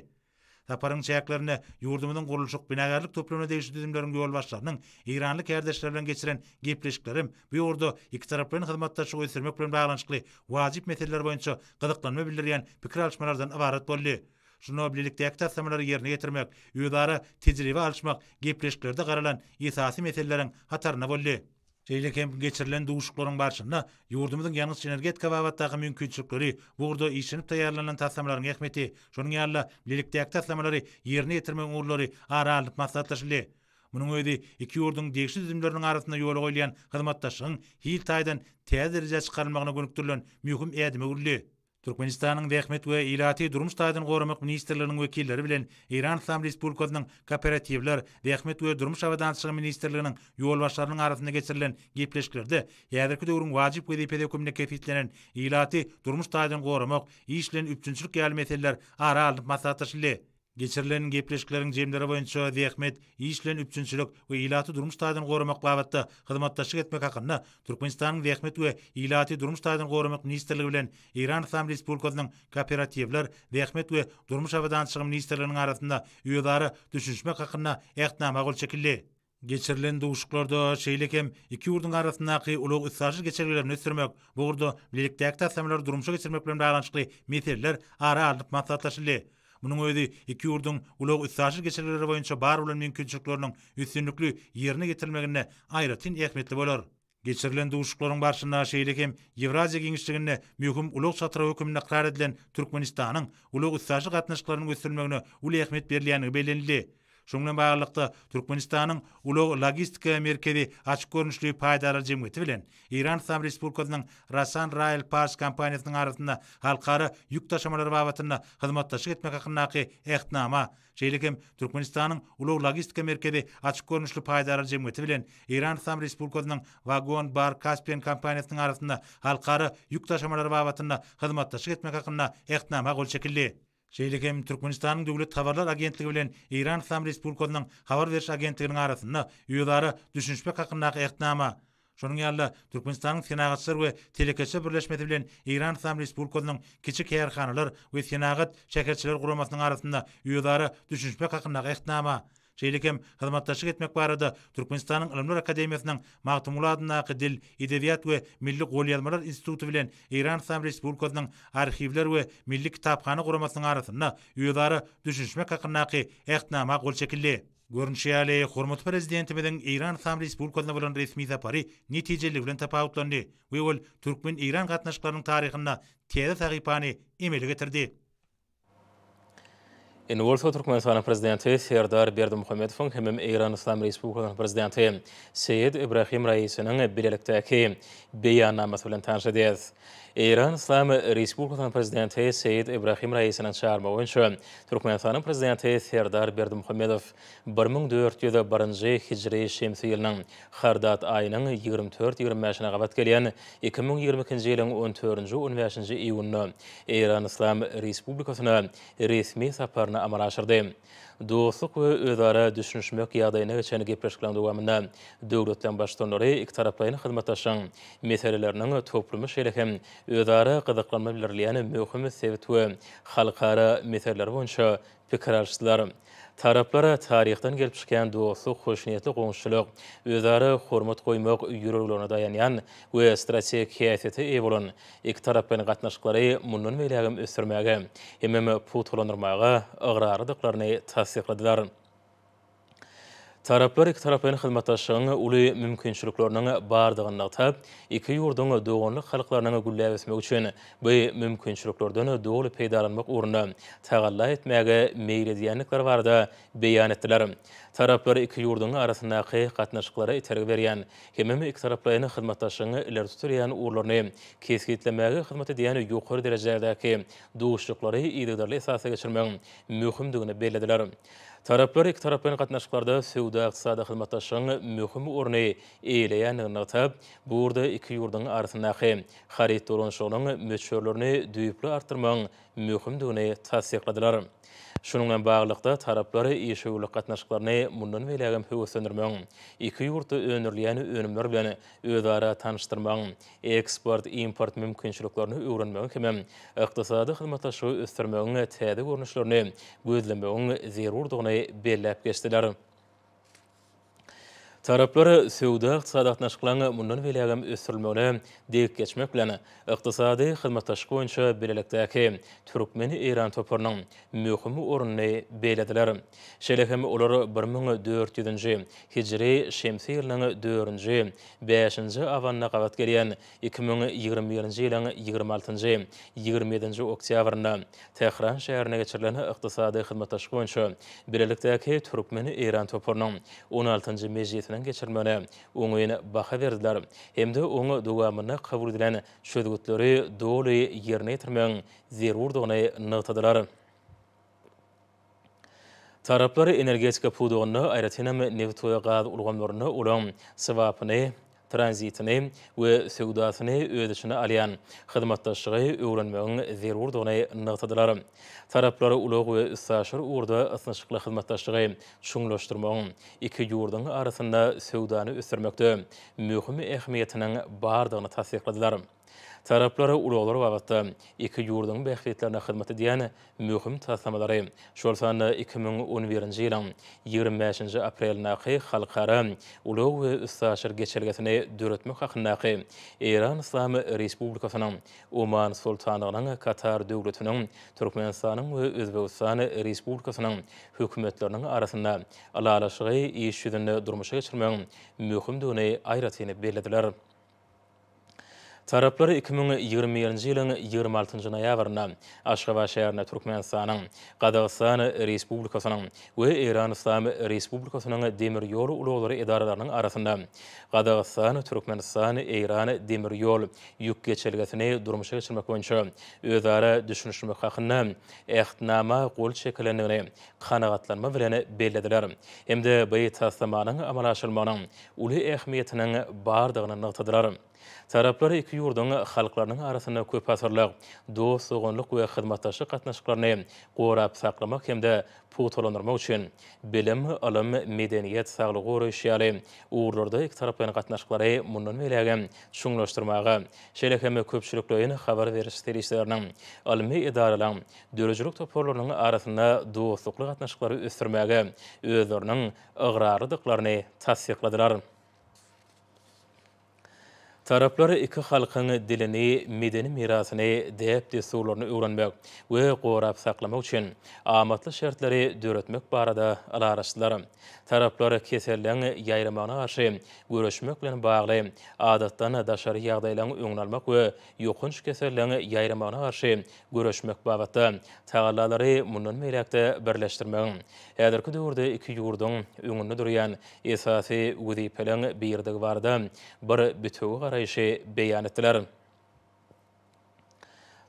[SPEAKER 2] Saparyň çäklerinde ýurdumyzyň gurluşyk, binagärlik toplumyna degişli düzümleriň ýolbaşçylarynyň eýranly kärdeşleri bilen geçiren gepleşiklerem bu ugurda ikitaraplaýyn hyzmatdaşlygy ösdürmek bilen baglanyşykly wajyp meseleler boýunça gyzyklanma bildirýän pikir alyşmalardan ybarat boldy. Şunda bilelikdäki taslamalary ýerine ýetirmek, özara tejribe alyşmak gepleşiklerde garalan esasy meseleleriň hatarynda boldy. Şeýle hem geçirilen duşuşyklaryň barşynda ýurdumyzyň ýangyç-energetika babatdaky mümkinçilikleri, bu ugurda işlenip taýýarlanylan taslamalaryň ähmiýeti, şonuň ýaly-da, bilelikdäki taslamalary ýerine ýetirmegiň ugurlary ara alnyp maslahatlaşyldy. Munuň özi iki ýurduň degişli düzümleriniň arasynda ýola goýulýan hyzmatdaşlygyň hil taýdan täze derejä çykarylmagyna gönükdirilen möhüm ädime öwrüldi. Türkmenistanyň Zähmet we ilaty durmuş taýdan goramak ministrliginiň wekilleri bilen Eýran Yslam Respublikasynyň Kooperatiwler, zähmet we durmuş abadançylygy ministrliginiň ýolbaşçylarynyň arasynda geçirilen gepleşiklerde häzirki döwrüň wajyp wezipesi hökmünde kesgitlenen ilaty durmuş taýdan goramak, iş bilen üpjünçilik ýaly meseleler ara alnyp maslahatlaşyldy. Geçirilen gepleşikleriň jemleri boýunça zähmet, iş bilen üpjünçilik we ilaty durmuş taýdan goramak babatda hyzmatdaşlyk etmek hakynda Türkmenistanyň Zähmet we ilaty durmuş taýdan goramak ministrligi bilen Eýran Yslam Respublikasynyň Kooperatiwler, zähmet we durmuş abadançylygy ministrliginiň arasynda özara düşünişmek hakynda Ähtnama gol çekildi. Geçirilen duşuşyklarda şeýle hem iki ýurduň arasyndaky ulag-üstaşyr geçelgelerini ösdürmek, bu ugurda bilelikdäki taslamalary durmuşa geçirmek bilen baglanyşykly meseleler ara alnyp maslahatlaşyldy. Munuň özi iki ýurduň ulag-üstaşyr geçelgeleri boýunça bar bolan mümkinçilikleriniň üstünlikli ýerine ýetirilmeginde aýratyn ähmiýetli bolar. Geçirilen duşuşyklaryň barşynda şeýle hem Ýewraziýa giňişliginde möhüm ulag çatrygy hökmünde ykrar edilen Türkmenistanyň ulag-üstaşyr gatnaşyklarynyň ösdürilmegine uly ähmiýet berilýändigi bellenildi. Şunuň bilen baglylykda, Türkmenistanyň Ulag-logistika merkezi açyk görnüşli paýdarlar jemgyýeti bilen Eýran Yslam Respublikasynyň Rasan Rail Pars kompaniýasynyň arasynda halkara ýük daşamalary babatynda hyzmatdaşlyk etmek hakyndaky Ähtnama Şeýle hem Türkmenistanyň Ulag-logistika merkezi açyk görnüşli paýdarlar jemgyýeti bilen Eýran Yslam Respublikasynyň Wagon Bar Caspian kompaniýasynyň arasynda halkara ýük daşamalary babatynda hyzmatdaşlyk etmek hakynda Ähtnama gol çekildi. Şeýle hem Türkmenistanyň Döwlet habarlar agentligi bilen Eýran Yslam Respublikasynyň Habar beriş agentliginiň arasynda özara düşünişmek hakyndaky Ähtnama, Şonuň ýaly-da, Türkmenistanyň Senagatçylar we telekeçiler birleşmesi bilen Eýran Yslam Respublikasynyň Kiçi kärhanalar we senagat şäherçeleri guramasynyň arasynda özara düşünişmek hakyndaky Ähtnama, şeýle hem hyzmatdaşlyk etmek barada Türkmenistanyň Ylymlar akademiýasynyň Magtymguly adyndaky Dil, edebiýat we milli golýazmalar instituty bilen Eýran Yslam Respublikasynyň Arhiwler we milli kitaphana guramasynyň arasynda özara düşünişmek hakyndaky Ähtnama gol çekildi. Görnüşi ýaly, hormatly Prezidentimiziň Eýran Yslam Respublikasyna bolan resmi sapary netijeliligi bilen tapawutlandy we ol türkmen-eýran gatnaşyklarynyň taryhynda täze sahypany emele getirdi.
[SPEAKER 1] Indi bolsa Türkmenistanyň Prezidenti Serdar Berdimuhamedowyň hemem Eýran Yslam Respublikasynyň Prezidenti Seýed Ibrahim Raisiniň bilelikdäki Beýannamasy bilen tanyş edýäris. Eýran Yslam Respublikasynyň Prezidenti Seýed Ibrahim Raisiniň çagyrmagy boýunça Türkmenistanyň Prezidenti Serdar Berdimuhamedow 1401-nji hijri şemsi ýylynyň Hardat aýynyň ýigrimi dört-ýigrimi bäşine gabat gelýän 2022-nji ýylyň on dördünji-on bäşinji iýunynda Eýran Yslam Respublikasyna resmi saparyny amala aşyrdy. Dostluk we özara düşünişmek ýagdaýyna geçen gepleşikleriň dowamynda döwletleriň Baştutanlary ikitaraplaýyn hyzmatdaşlygyň meseleleriniň toplumy şeýle hem özara gyzyklanma bildirilýän möhüm sebit we halkara meseleleri boýunça pikir alyşdylar. Taraplar taryhdan gelip çykýan dostluk, hoşniýetli goňşuçylyk, özara hormat goýmak ýörelgelerine daýanýan we strategik häsiýete eýe bolan ikitaraplaýyn gatnaşyklary mundan beýlägem ösdürmäge hemem pugtalandyrmaga ygrarlydyklaryny tassykladylar. Taraplar ikitaraplaýyn hyzmatdaşlygyň uly mümkinçilikleriniň bardygyny nygtap, iki ýurduň doganlyk halklarynyň gülläp ösmegi üçin bu mümkinçiliklerden doly peýdalanmak ugrunda tagalla etmäge meýil edýändikleri barada beýan etdiler. Taraplar iki ýurduň arasyndaky gatnaşyklara itergi berýän hemem ikitaraplaýyn hyzmatdaşlygyň ileri tutulýan ugurlaryny kesgitlemäge hyzmat edýän ýokary derejedäki duşuşyklary yzygiderli esasda geçirmegiň möhümdigini bellediler. Taraplar ikitaraplaýyn gatnaşyklarda söwda-ykdysady hyzmatdaşlygyň möhüm orny eýeleýändigini nygtap, bu ugurda iki ýurduň arasyndaky haryt dolanyşygynyň möçberlerini düýpli artdyrmagyň möhümdigini tassykladylar. Şunuň bilen baglylykda, taraplar işewürlik gatnaşyklaryny mundan beýlägem höweslendirmegiň, iki ýurtda öndürilýän önümler bilen özara tanyşdyrmagyň, eksport-import mümkinçiliklerini öwrenmegiň hemem ykdysady hyzmatdaşlygy ösdürmegiň täze görnüşlerini gözlemegiň zerurdygyny belläp geçdiler. Taraplar söwda-ykdysady gatnaşyklaryň mundan beýlägem ösdürilmegine degip geçmek bilen, ykdysady hyzmatdaşlyk boýunça bilelikdäki türkmen-eýran toparynyň möhüm ornuny bellediler. Şeýle hem olar 1400-nji hijri şemsi ýylynyň dördünji, bäşinji abanyna gabat gelýän 2021-nji ýylyň 26-njy, 27-nji oktýabrynda Tähran şäherinde geçirilen Ykdysady hyzmatdaşlyk boýunça bilelikdäki türkmen-eýran toparynyň on altynjy mejlisiniň geçirilmegine oňyn baha berdiler hem-de oň dowamynda kabul edilen çözgütleri doly ýerine ýetirmegiň zerurdygyny nygtadylar. Taraplar energetika pudagynda, aýratynam nebit we gaz ulgamlarynda olaryň swapyny, tranzitini we söwdasyny öz içine alýan hyzmatdaşlygy öwrenmegiň zerurdygyny nygtadylar. Taraplar ulag we üstaşyr ugurda ysnyşykly hyzmatdaşlygy çuňlaşdyrmagyň iki ýurduň arasynda söwdany ösdürmekde möhüm ähmiýetiniň bardygyny tassykladylar. Taraplar ulaglar babatda iki ýurduň bähbitlerine hyzmat edýän möhüm taslamalary, şol sanda 2011-nji ýylyň 25-nji aprelindäki Halkara ulag we üstaşyr geçelgesini döretmek hakyndaky Eýran Yslam Respublikasynyň, Oman Soltanlygynyň, Katar Döwletiniň, Türkmenistanyň we Özbegistan Respublikasynyň Hökümetleriniň arasynda Ylalaşygy iş ýüzünde durmuşa geçirmegiň möhümdigini aýratyn bellediler. Taraplar 2021-nji ýylyň 26-njy noýabrynda Aşgabat şäherinde Türkmenistanyň, Gazagystan Respublikasynyň we Eýran Yslam Respublikasynyň demir ýol ulaglary edaralarynyň arasynda Gazagystan, Türkmenistan, Eýran demir ýol ýük geçelgesini durmuşa geçirmek boýunça özara düşünişmek hakynda Ähtnama gol çekilendigini kanagatlanma bilen bellediler hem-de bu taslamanyň amala aşyrylmagynyň uly ähmiýetiniň bardygyny nygtadylar. Taraplar iki ýurduň halklarynyň arasynda köpasyrlyk dost-doganlyk we hyzmatdaşlyk gatnaşyklaryny gorap saklamak hem-de pugtalandyrmak üçin bilim, ylym, medeniýet, saglygy goraýyş ýaly ugurlarda ikitaraplaýyn gatnaşyklary mundan beýlägem çuňlaşdyrmaga, şeýle hem köpçülikleýin habar beriş serişdeleriniň, ylmy edaralaryň, döredijilik toparlarynyň arasynda dostlukly gatnaşyklary ösdürmäge özleriniň ygrarlydyklaryny tassykladylar. Taraplar iki halkyň dilini, medeni mirasyny, däp-dessurlaryny öwrenmek we gorap saklamak üçin amatly şertleri döretmek barada ylalaşdylar. Taraplar keselleň ýaýramagyna garşy göreşmek bilen bagly adatdan daşary ýagdaýlaryň öňüni almak we ýokanç keselleň ýaýramagyna garşy göreşmek babatda tagallalary mundan beýläk-de birleşdirmegiň häzirki döwürde iki ýurduň öňünde durýan esasy wezipeleriň biridigi barada bir bitewi garaýşy beýan etdiler.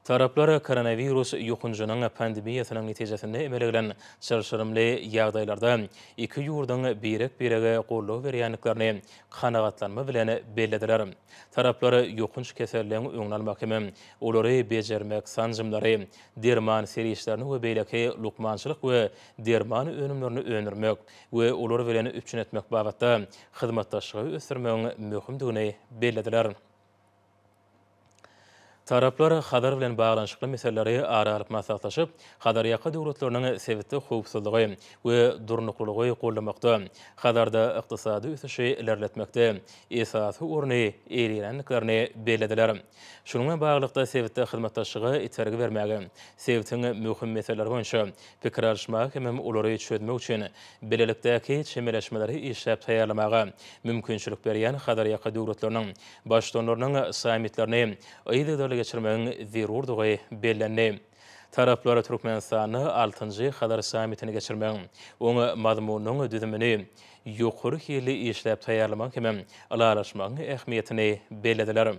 [SPEAKER 1] Taraplar koronawirus ýokanjynyň pandemiýasynyň netijesinde emele gelen çylşyrymly ýagdaýlarda iki ýurduň birek-birege goldaw berýändiklerini kanagatlanma bilen bellediler. Taraplar ýokanç keselleň öňüni almak hem olary bejermek, sanjymlary, derman serişdelerini we beýleki lukmançylyk we derman önümlerini öndürmek we olar bilen üpjün etmek babatda hyzmatdaşlygy ösdürmegiň möhümdigini bellediler. Taraplar Hazar bilen baglanyşykly meseleleri ara alyp maslahatlaşyp, Hazarýaka döwletleriniň sebitde howpsuzlygy we durnuklylygy goldamakda, Hazarda ykdysady ösüşi ilerletmekde esasy orny eýeleýändiklerini bellediler. Şunuň bilen baglylykda, sebitde hyzmatdaşlyga itergi bermäge, sebitiň möhüm meseleleri boýunça pikir alyşmaga hemem olary çözmek üçin bilelikdäki çemeleşmeleri işläp taýýarlamaga mümkinçilik berýän Hazarýaka döwletleriniň Baştutanlarynyň sammitlerini yzygiderli geçirmegiň zerurdygy bellendi. Taraplar Türkmenistanda altynjy Hazar sammitini geçirmegiň, oň mazmunynyň düzümini ýokary hilli işläp taýýarlamagyň hemem ylalaşmagyň ähmiýetini bellediler.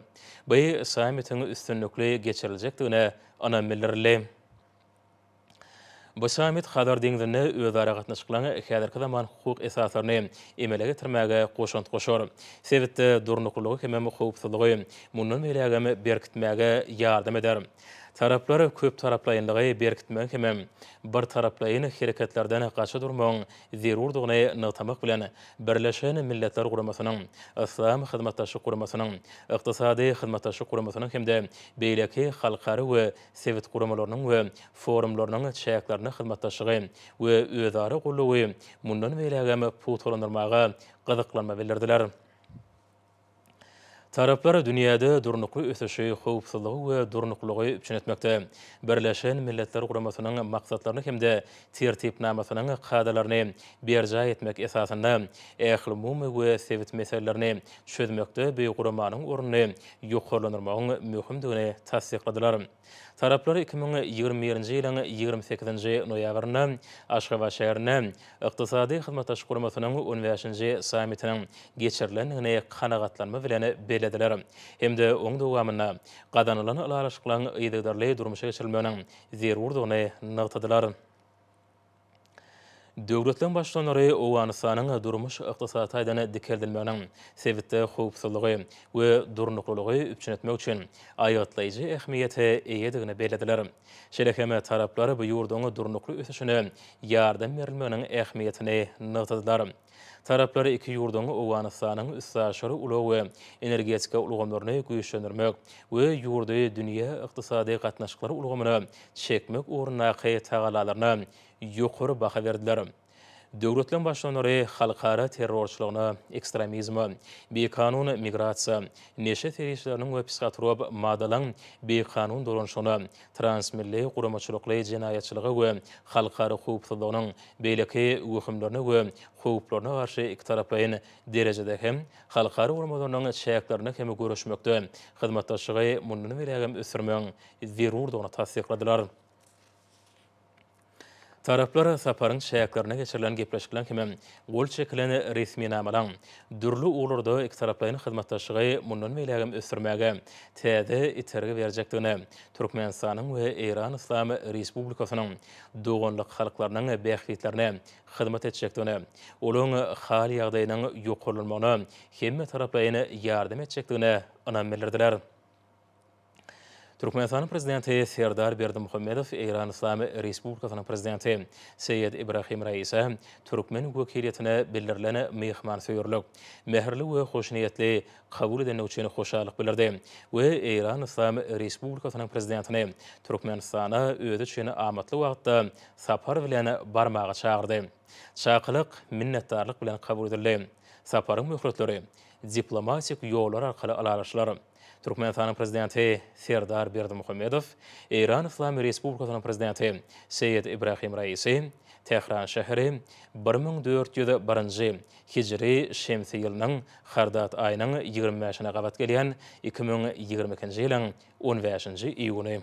[SPEAKER 1] Bu sammitiň üstünlikli geçiriljekdigine ynam bildirildi. Bu sammit Hazar deňzinde özara gatnaşyklaryň häzirki zaman hukuk esaslaryny emele getirmäge goşant goşar. Sebitde durnuklylygy hemem howpsuzlygy mundan beýlägem berkitmäge ýardam eder. Taraplar köptaraplaýynlygy berkitmegiň hemem birtaraplaýyn hereketlerden gaça durmagyň zerurdygyny nygtamak bilen, Birleşen Milletler Guramasynyň, Yslam Hyzmatdaşlyk Guramasynyň, Ykdysady Hyzmatdaşlyk Guramasynyň hem-de beýleki halkara we sebit guramalarynyň we forumlarynyň çäklerinde hyzmatdaşlygy we özara goldawy mundan beýlägem pugtalandyrmaga gyzyklanma bildirdiler. Taraplar dünýäde durnukly ösüşi, howpsuzlygy we durnuklylygy üpjün etmekde Birleşen Milletler Guramasynyň maksatlaryny hem-de Tertipnamasynyň kadalaryny berjaý etmek esasynda ählumumy we sebit meselelerini çözmekde bu guramanyň ornuny ýokarlandyrmagyň möhümdigini tassykladylar. Taraplar 2021-nji ýylyň 28-nji noýabrynda Aşgabat şäherinde Ykdysady Hyzmatdaşlyk Guramasynyň on bäşinji sammitiniň geçirilendigini kanagatlanma bilen bellediler hem-de oň dowamynda gazanylan ylalaşyklaryň yzygiderli durmuşa geçirilmeginiň zerurdygyny nygtadylar. Döwletleriň Baştutanlary Owganystanyň durmuş-ykdysady taýdan dikeldilmeginiň sebitde howpsuzlygy we durnuklylygy üpjün etmek üçin aýgytlaýjy ähmiýete eýedigini bellediler. Şeýle hem taraplar bu ýurduň durnukly ösüşine ýardam berilmeginiň ähmiýetini nygtadylar. Taraplar iki ýurduň Owganystanyň üstaşyr ulag we energetika ulgamlaryny güýçlendirmek we ýurdy dünýä ykdysady gatnaşyklary ulgamyna çekmek ugrundaky tagallalaryna ýokary baha berdiler. Döwletleriň Baştutanlary halkara terrorçylygyna, ekstremizme, bikanun migrasiýa, neşe serişdeleriniň we psihotrop maddalaryň bikanun dolanyşygyna, transmilli guramaçylykly jenaýatçylyga we halkara howpsuzlygynyň beýleki wehimlerine we howplaryna garşy ikitaraplaýyn derejede hem, halkara guramalarynyň çäklerinde hem göreşmekde hyzmatdaşlygy mundan beýlägem ösdürmegiň zerurdygyny tassykladylar. Taraplar saparyň çäklerinde geçirilen gepleşikleriň hem gol çekilen resminamalaryň dürli ugurlarda ikitaraplaýyn hyzmatdaşlygy mundan beýlägem ösdürmäge täze itergi berjekdigine, Türkmenistanyň we Eýran Yslam Respublikasynyň doganlyk halklarynyň bähbitlerine hyzmat etjekdigine, olaryň hal-ýagdaýynyň ýokarlanmagyna hemmetaraplaýyn ýardam etjekdigine ynam bildirdiler. Türkmenistanyň Prezidenti Serdar Berdimuhamedow Eýran Yslam Respublikasynyň Prezidenti Seýed Ibrahim Raisä türkmen wekiliýetine bildirilen myhmansöýerlik, mähirli we hoşniýetli kabul edendigi üçin hoşallyk bildirdi we Eýran Yslam Respublikasynyň Prezidentini Türkmenistana özi üçin amatly wagtda sapar bilen barmaga çagyrdy. Çakylyk minnetdarlyk bilen kabul edildi. Saparyň möhletleri diplomatik ýollar arkaly ylalaşylar. Türkmenistanyň Prezidenti Serdar Berdimuhamedow, Eýran Yslam Respublikasynyň Prezidenti Seýed Ibrahim Raisi, Tähran şäheri, 1401-nji hijri şemsi ýylynyň Hardat aýynyň 25-ine gabat gelýän 2022-nji ýylyň on bäşinji iýuny.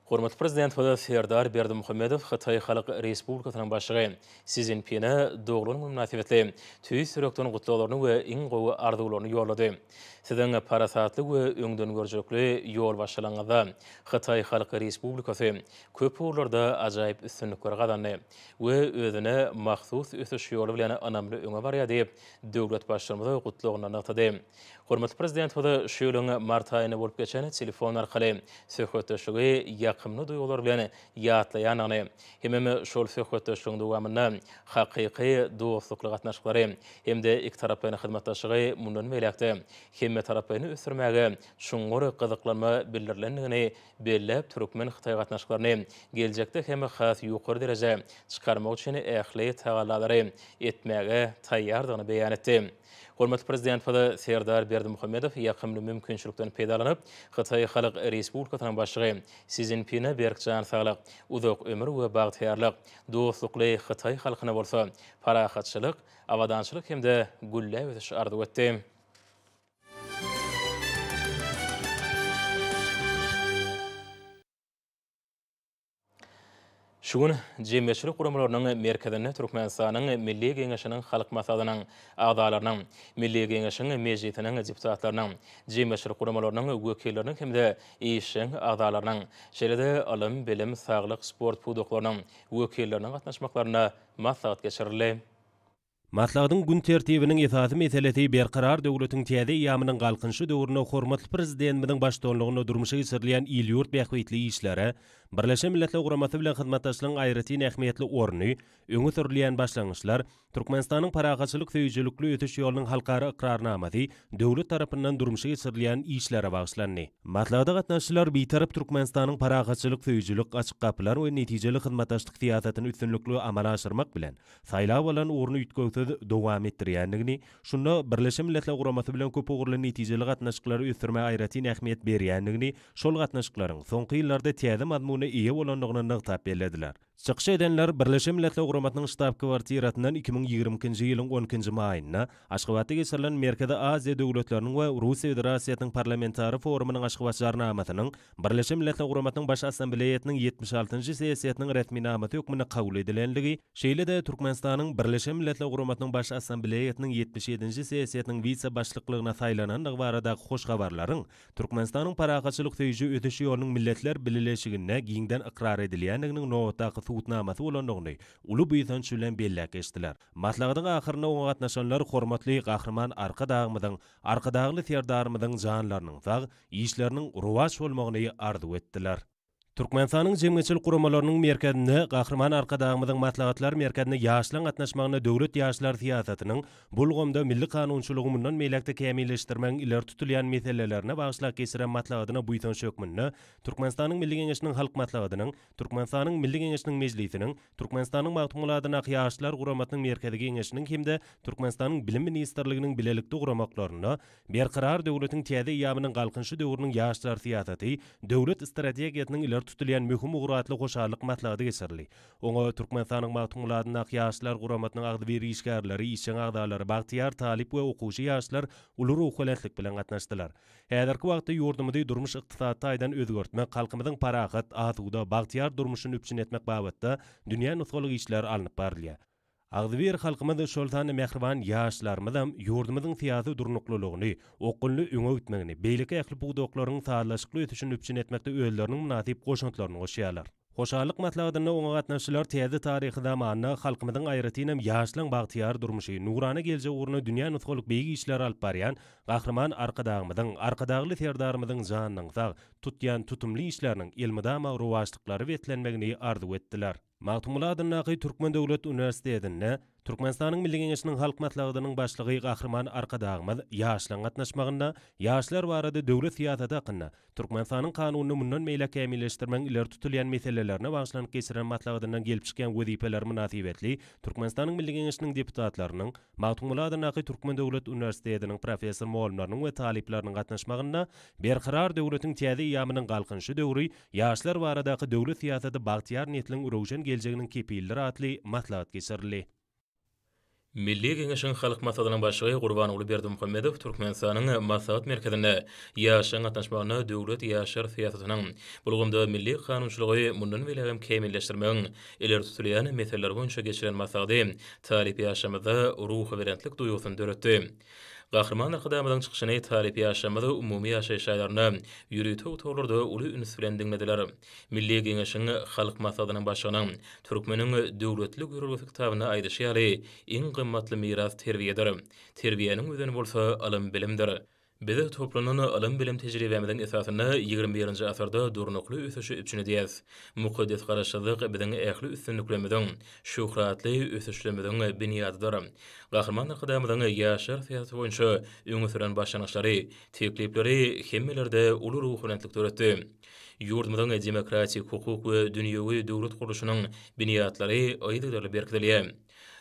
[SPEAKER 1] Hormatly Prezidentimiz Serdar Berdimuhamedow Hytaý Halk Respublikasynyň Başlygy Si Szinpine doglan güni mynasybetli tüýs ýürekden gutlaglaryny we iň gowy arzuwlaryny ýollady. Siziň parasatly we öňdengörüjilikli ýolbaşçylygyňyzda Hytaý Halk Respublikasy köp ugurlarda ajaýyp üstünlikleri gazandy we özüne mahsus ösüş ýoly bilen ynamly öňe barýar diýip, döwlet Baştutanymyz gutlagynda nygtady. Hormatly Prezidentimiz şu ýylyň mart aýynda bolup geçen telefon arkaly söhbetdeşligi ýakyn. ýakymly duýgular bilen ýatlaýandygyny hemem şol söhbetdeşligiň dowamynda hakyky dostlukly gatnaşyklary hem-de ikitaraplaýyn hyzmatdaşlygy mundan beýläk-de hemmetaraplaýyn ösdürmäge çuňňur gyzyklanma bildirilendigini belläp, türkmen-hytaý gatnaşyklaryny geljekde hem has ýokary derejä çykarmak üçin ähli tagallalary etmäge taýýardygyny beýan etdi. Hormatly Prezidentimiz Serdar Berdimuhamedow ýakymly mümkinçilikden peýdalanyp, Hytaý Halk Respublikasynyň Başlygy Si Szinpine berk jan saglyk, uzak ömür we bagtyýarlyk, dostlukly hytaý halkyna bolsa parahatçylyk, abadançylyk hem-de gülläp ösüş arzuw etdi. Şu gün Jemgyýetçilik guramalarynyň merkezinde Türkmenistanyň Milli Geňeşiniň Halk Maslahatynyň agzalarynyň, Milli Geňeşiň Mejlisiniň deputatlarynyň, jemgyýetçilik guramalarynyň wekilleriniň hem-de işjeň agzalarynyň, şeýle-de ylym, bilim, saglyk, sport pudaklarynyň wekilleriniň gatnaşmaklarynda maslahat geçirildi.
[SPEAKER 6] Maslahatyň gün tertibiniň esasy meselesi Berkarar döwletiň täze eýýamynyň Galkynyşy döwründe hormatly Prezidentimiziň baştutanlygynda durmuşa geçirilýän il-ýurt bähbitli işlere, Birleşen Milletler Guramasy bilen hyzmatdaşlygyň aýratyn ähmiýetli orny, öňe sürülýän başlangyçlar, Türkmenistanyň parahatçylyk söýüjilikli ösüş ýolunyň halkara ykrarnamasy döwlet tarapyndan durmuşa geçirilýän işlere bagyşlandy. Maslahata gatnaşyjylar Bitarap Türkmenistanyň parahatçylyk söýüjilik, açyk gapylar we netijeli hyzmatdaşlyk syýasatyny üstünlikli amala aşyrmak bilen, saýlap alan ugruny üýtgewsiz dowam etdirýändigini, şunda Birleşen Milletler Guramasy bilen köpugurly netijeli gatnaşyklary ösdürmäge aýratyn ähmiýet berýändigini, şol gatnaşyklaryň soňky ýyllarda täze mazmuna eýe bolandygyny nygtap bellediler. Çykyş edenler Birleşen Milletler Guramasynyň ştab-kwartirasyndan 2022-nji ýylyň on ikinji maýynda Aşgabatda geçirilen Merkezi Aziýa döwletleriniň we Russiýa Federasiýasynyň Parlamentari forumynyň Aşgabat Jarnamasynyň Birleşen Milletler Guramasynyň Baş Assambleýasynyň 76-njy sessiýasynyň resminamasy hökmünde kabul edilendigi, şeýle-de Türkmenistanyň Birleşen Milletler Guramasynyň Baş Assambleýasynyň 77-nji sessiýasynyň wise-başlyklygyna saýlanandygy baradaky hoş habarlaryň Türkmenistanyň parahatçylyk söýüji ösüş ýolunyň Milletler Bileleşiginde giňden ykrar edilýändiginiň nobatdaky subutnamasy bolandygyny uly buýsanç bilen belläp geçdiler. Maslahatyň ahyrynda oňa gatnaşanlar hormatly Gahryman Arkadagymyzyň, Arkadagly Serdarymyzyň janlarynyň sag, işleriniň rowaç bolmagyny arzuw etdiler. Türkmenistanyň Jemgyýetçilik guramalarynyň merkezinde Gahryman Arkadagymyzyň Maslahatlar merkezinde ýaşlaryň gatnaşmagynda döwlet ýaşlar syýasatynyň bu ulgamda milli kanunçylygy mundan beýläk-de kämilleşdirmegiň ileri tutulýan meselelerine bagyşlap geçiren maslahatyna buýsanç hökmünde Türkmenistanyň Milli Geňeşiniň Halk Maslahatynyň, Türkmenistanyň Milli Geňeşiniň Mejlisiniň, Türkmenistanyň Magtymguly adyndaky Ýaşlar guramasynyň Merkezi Geňeşiniň hem-de Türkmenistanyň Bilim ministrliginiň bilelikde guramaklarynda Berkarar döwletiň täze eýýamynyň Galkynyşy döwrüniň ýaşlar syýasaty, döwlet strategiýasynyň ileri tutulýan möhüm ugry atly hoşallyk maslahaty geçirildi. Oňa Türkmenistanyň Magtymguly adyndaky Ýaşlar guramasynyň agzybir işgärleri, işjeň agzalary, bagtyýar talyp we okuwçy ýaşlar uly ruhubelentlik bilen gatnaşdylar. Häzirki wagtda ýurdumyzy durmuş-ykdysady taýdan özgertmek, halkymyzyň parahat, asuda, bagtyýar durmuşyny üpjün etmek babatda dünýä nusgalyk işler alnyp barylýar. Agzybir halkymyz, şol sanda mähriban ýaşlarymyzam ýurdumyzyň syýasy durnuklylygyny, okgunly öňe gitmegini, beýleki ähli pudaklaryň sazlaşykly ösüşini üpjün etmekde özleriniň mynasyp goşantlaryny goşýarlar. Hoşallyk maslahatynda oňa gatnaşyjylar täze taryhy zamanda halkymyzyň, aýratynam, ýaşlaryň bagtyýar durmuşy, nurana geljegi ugrunda dünýä nusgalyk beýik işleri alyp barýan Gahryman Arkadagymyzyň, Arkadagly Serdarymyzyň janynyň sag, tutýan tutumly işleriniň elmydama rowaçlyklara beslenmegini arzuw etdiler. Magtymguly adyndaky Türkmen döwlet uniwersitetinde Türkmenistanyň Milli Geňeşiniň Halk Maslahatynyň Başlygy Gahryman Arkadagymyz ýaşlaryň gatnaşmagynda Ýaşlar barada döwlet syýasaty hakynda Türkmenistanyň Kanunyny mundan beýläk kämilleşdirmegiň ileri tutulýan meselelerine bagyşlanyp geçiren maslahatyndan gelip çykýan wezipeler mynasybetli Türkmenistanyň Milli Geňeşiniň deputatlarynyň, Magtymguly adyndaky Türkmen döwlet uniwersitetiniň professor-mugallymlarynyň we talyplarynyň gatnaşmagynda Berkarar döwletiň täze eýýamynyň Galkynyşy döwri Ýaşlar baradaky döwlet syýasaty bagtyýar nesliň röwşen geljeginiň kepilidir atly maslahat geçirildi.
[SPEAKER 1] Milli Geňeşiň Halk Maslahatynyň Başlygy Gurbanguly Berdimuhamedow Türkmenistanyň Maslahat merkezinde ýaşlaryň gatnaşmagynda döwlet ýaşlar syýasatynyň, bu ulgamda milli kanunçylygy mundan beýläk hem kämilleşdirmegiň ileri tutulýan meseleleri boýunça geçiren maslahaty talyp ýaşlarymyzda ruhubelentlik duýgusyny döretdi. Gahryman Arkadagymyzyň çykyşyny talyp ýaşlarymyz umumy ýaşaýyş jaýlarynda, ýörite otaglarda uly üns bilen diňlediler. Milli Geňeşiň Halk Maslahatynyň Başlygynyň Türkmeniň döwletlilik ýörelgesi kitabynda aýdyşy ýaly, iň gymmatly miras terbiýedir. Terbiýäniň özeni bolsa ylym-bilimdir. Biz toplanan ylym-bilim tejribämiziň esasynda ýigrimi birinji asyrda durnukly ösüşi üpjün edýäris. Mukaddes Garaşsyzlyk biziň ähli üstünliklerimiziň, şöhratly ösüşlerimiziň binýadydyr. Gahryman Arkadagymyzyň ýaşlar syýasaty boýunça öňe süren başlangyçlary, teklipleri hemmelerde uly ruhubelentlik döretdi. Ýurdumyzyň demokratik, hukuk we dünýewi döwlet gurluşynyň binýatlary yzygiderli berkidilýär.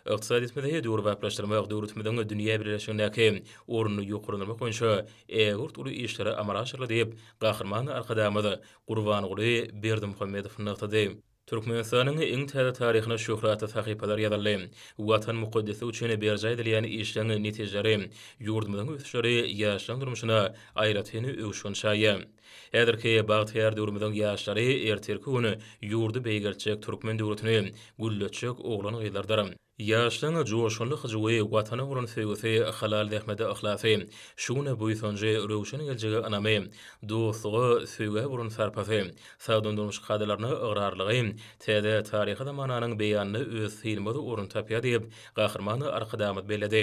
[SPEAKER 1] Ykdysadyýetimizi döwrebaplaşdyrmak, döwletimiziň dünýä bileleşigindäki ornuny ýokarlandyrmak boýunça ägirt uly işler amala aşyryldy diýip, Gahryman Arkadagymyz Gurbanguly Berdimuhamedow nygtady. Türkmenistanyň iň täze taryhyna şöhratly sahypalar ýazyldy. Watan mukaddesligi üçin berjaý edilýän işleň netijeleri, ýurdumyzyň ösüşleri ýaşlaryň durmuşyna aýratyn öwüşgin çaýýar. Häzirki bagtyýar döwrümiziň ýaşlary ertirki gün ýurdy beýgeltjek, türkmen döwletini gülletjek oglan-gyzlardyr. Ýaşlaryň joşgunly hyjuwy, Watana bolan söýgüsi, halal zähmete yhlasy, şu güne buýsanjy, röwşen geljege ynamy, dostluga, söýgä bolan sarpasy, sagdyn durmuş kadalaryna ygrarlygy täze taryhy zamananyň beýanynda öz synmaz ornuny tapýar diýip, Gahryman Arkadagymyz belledi.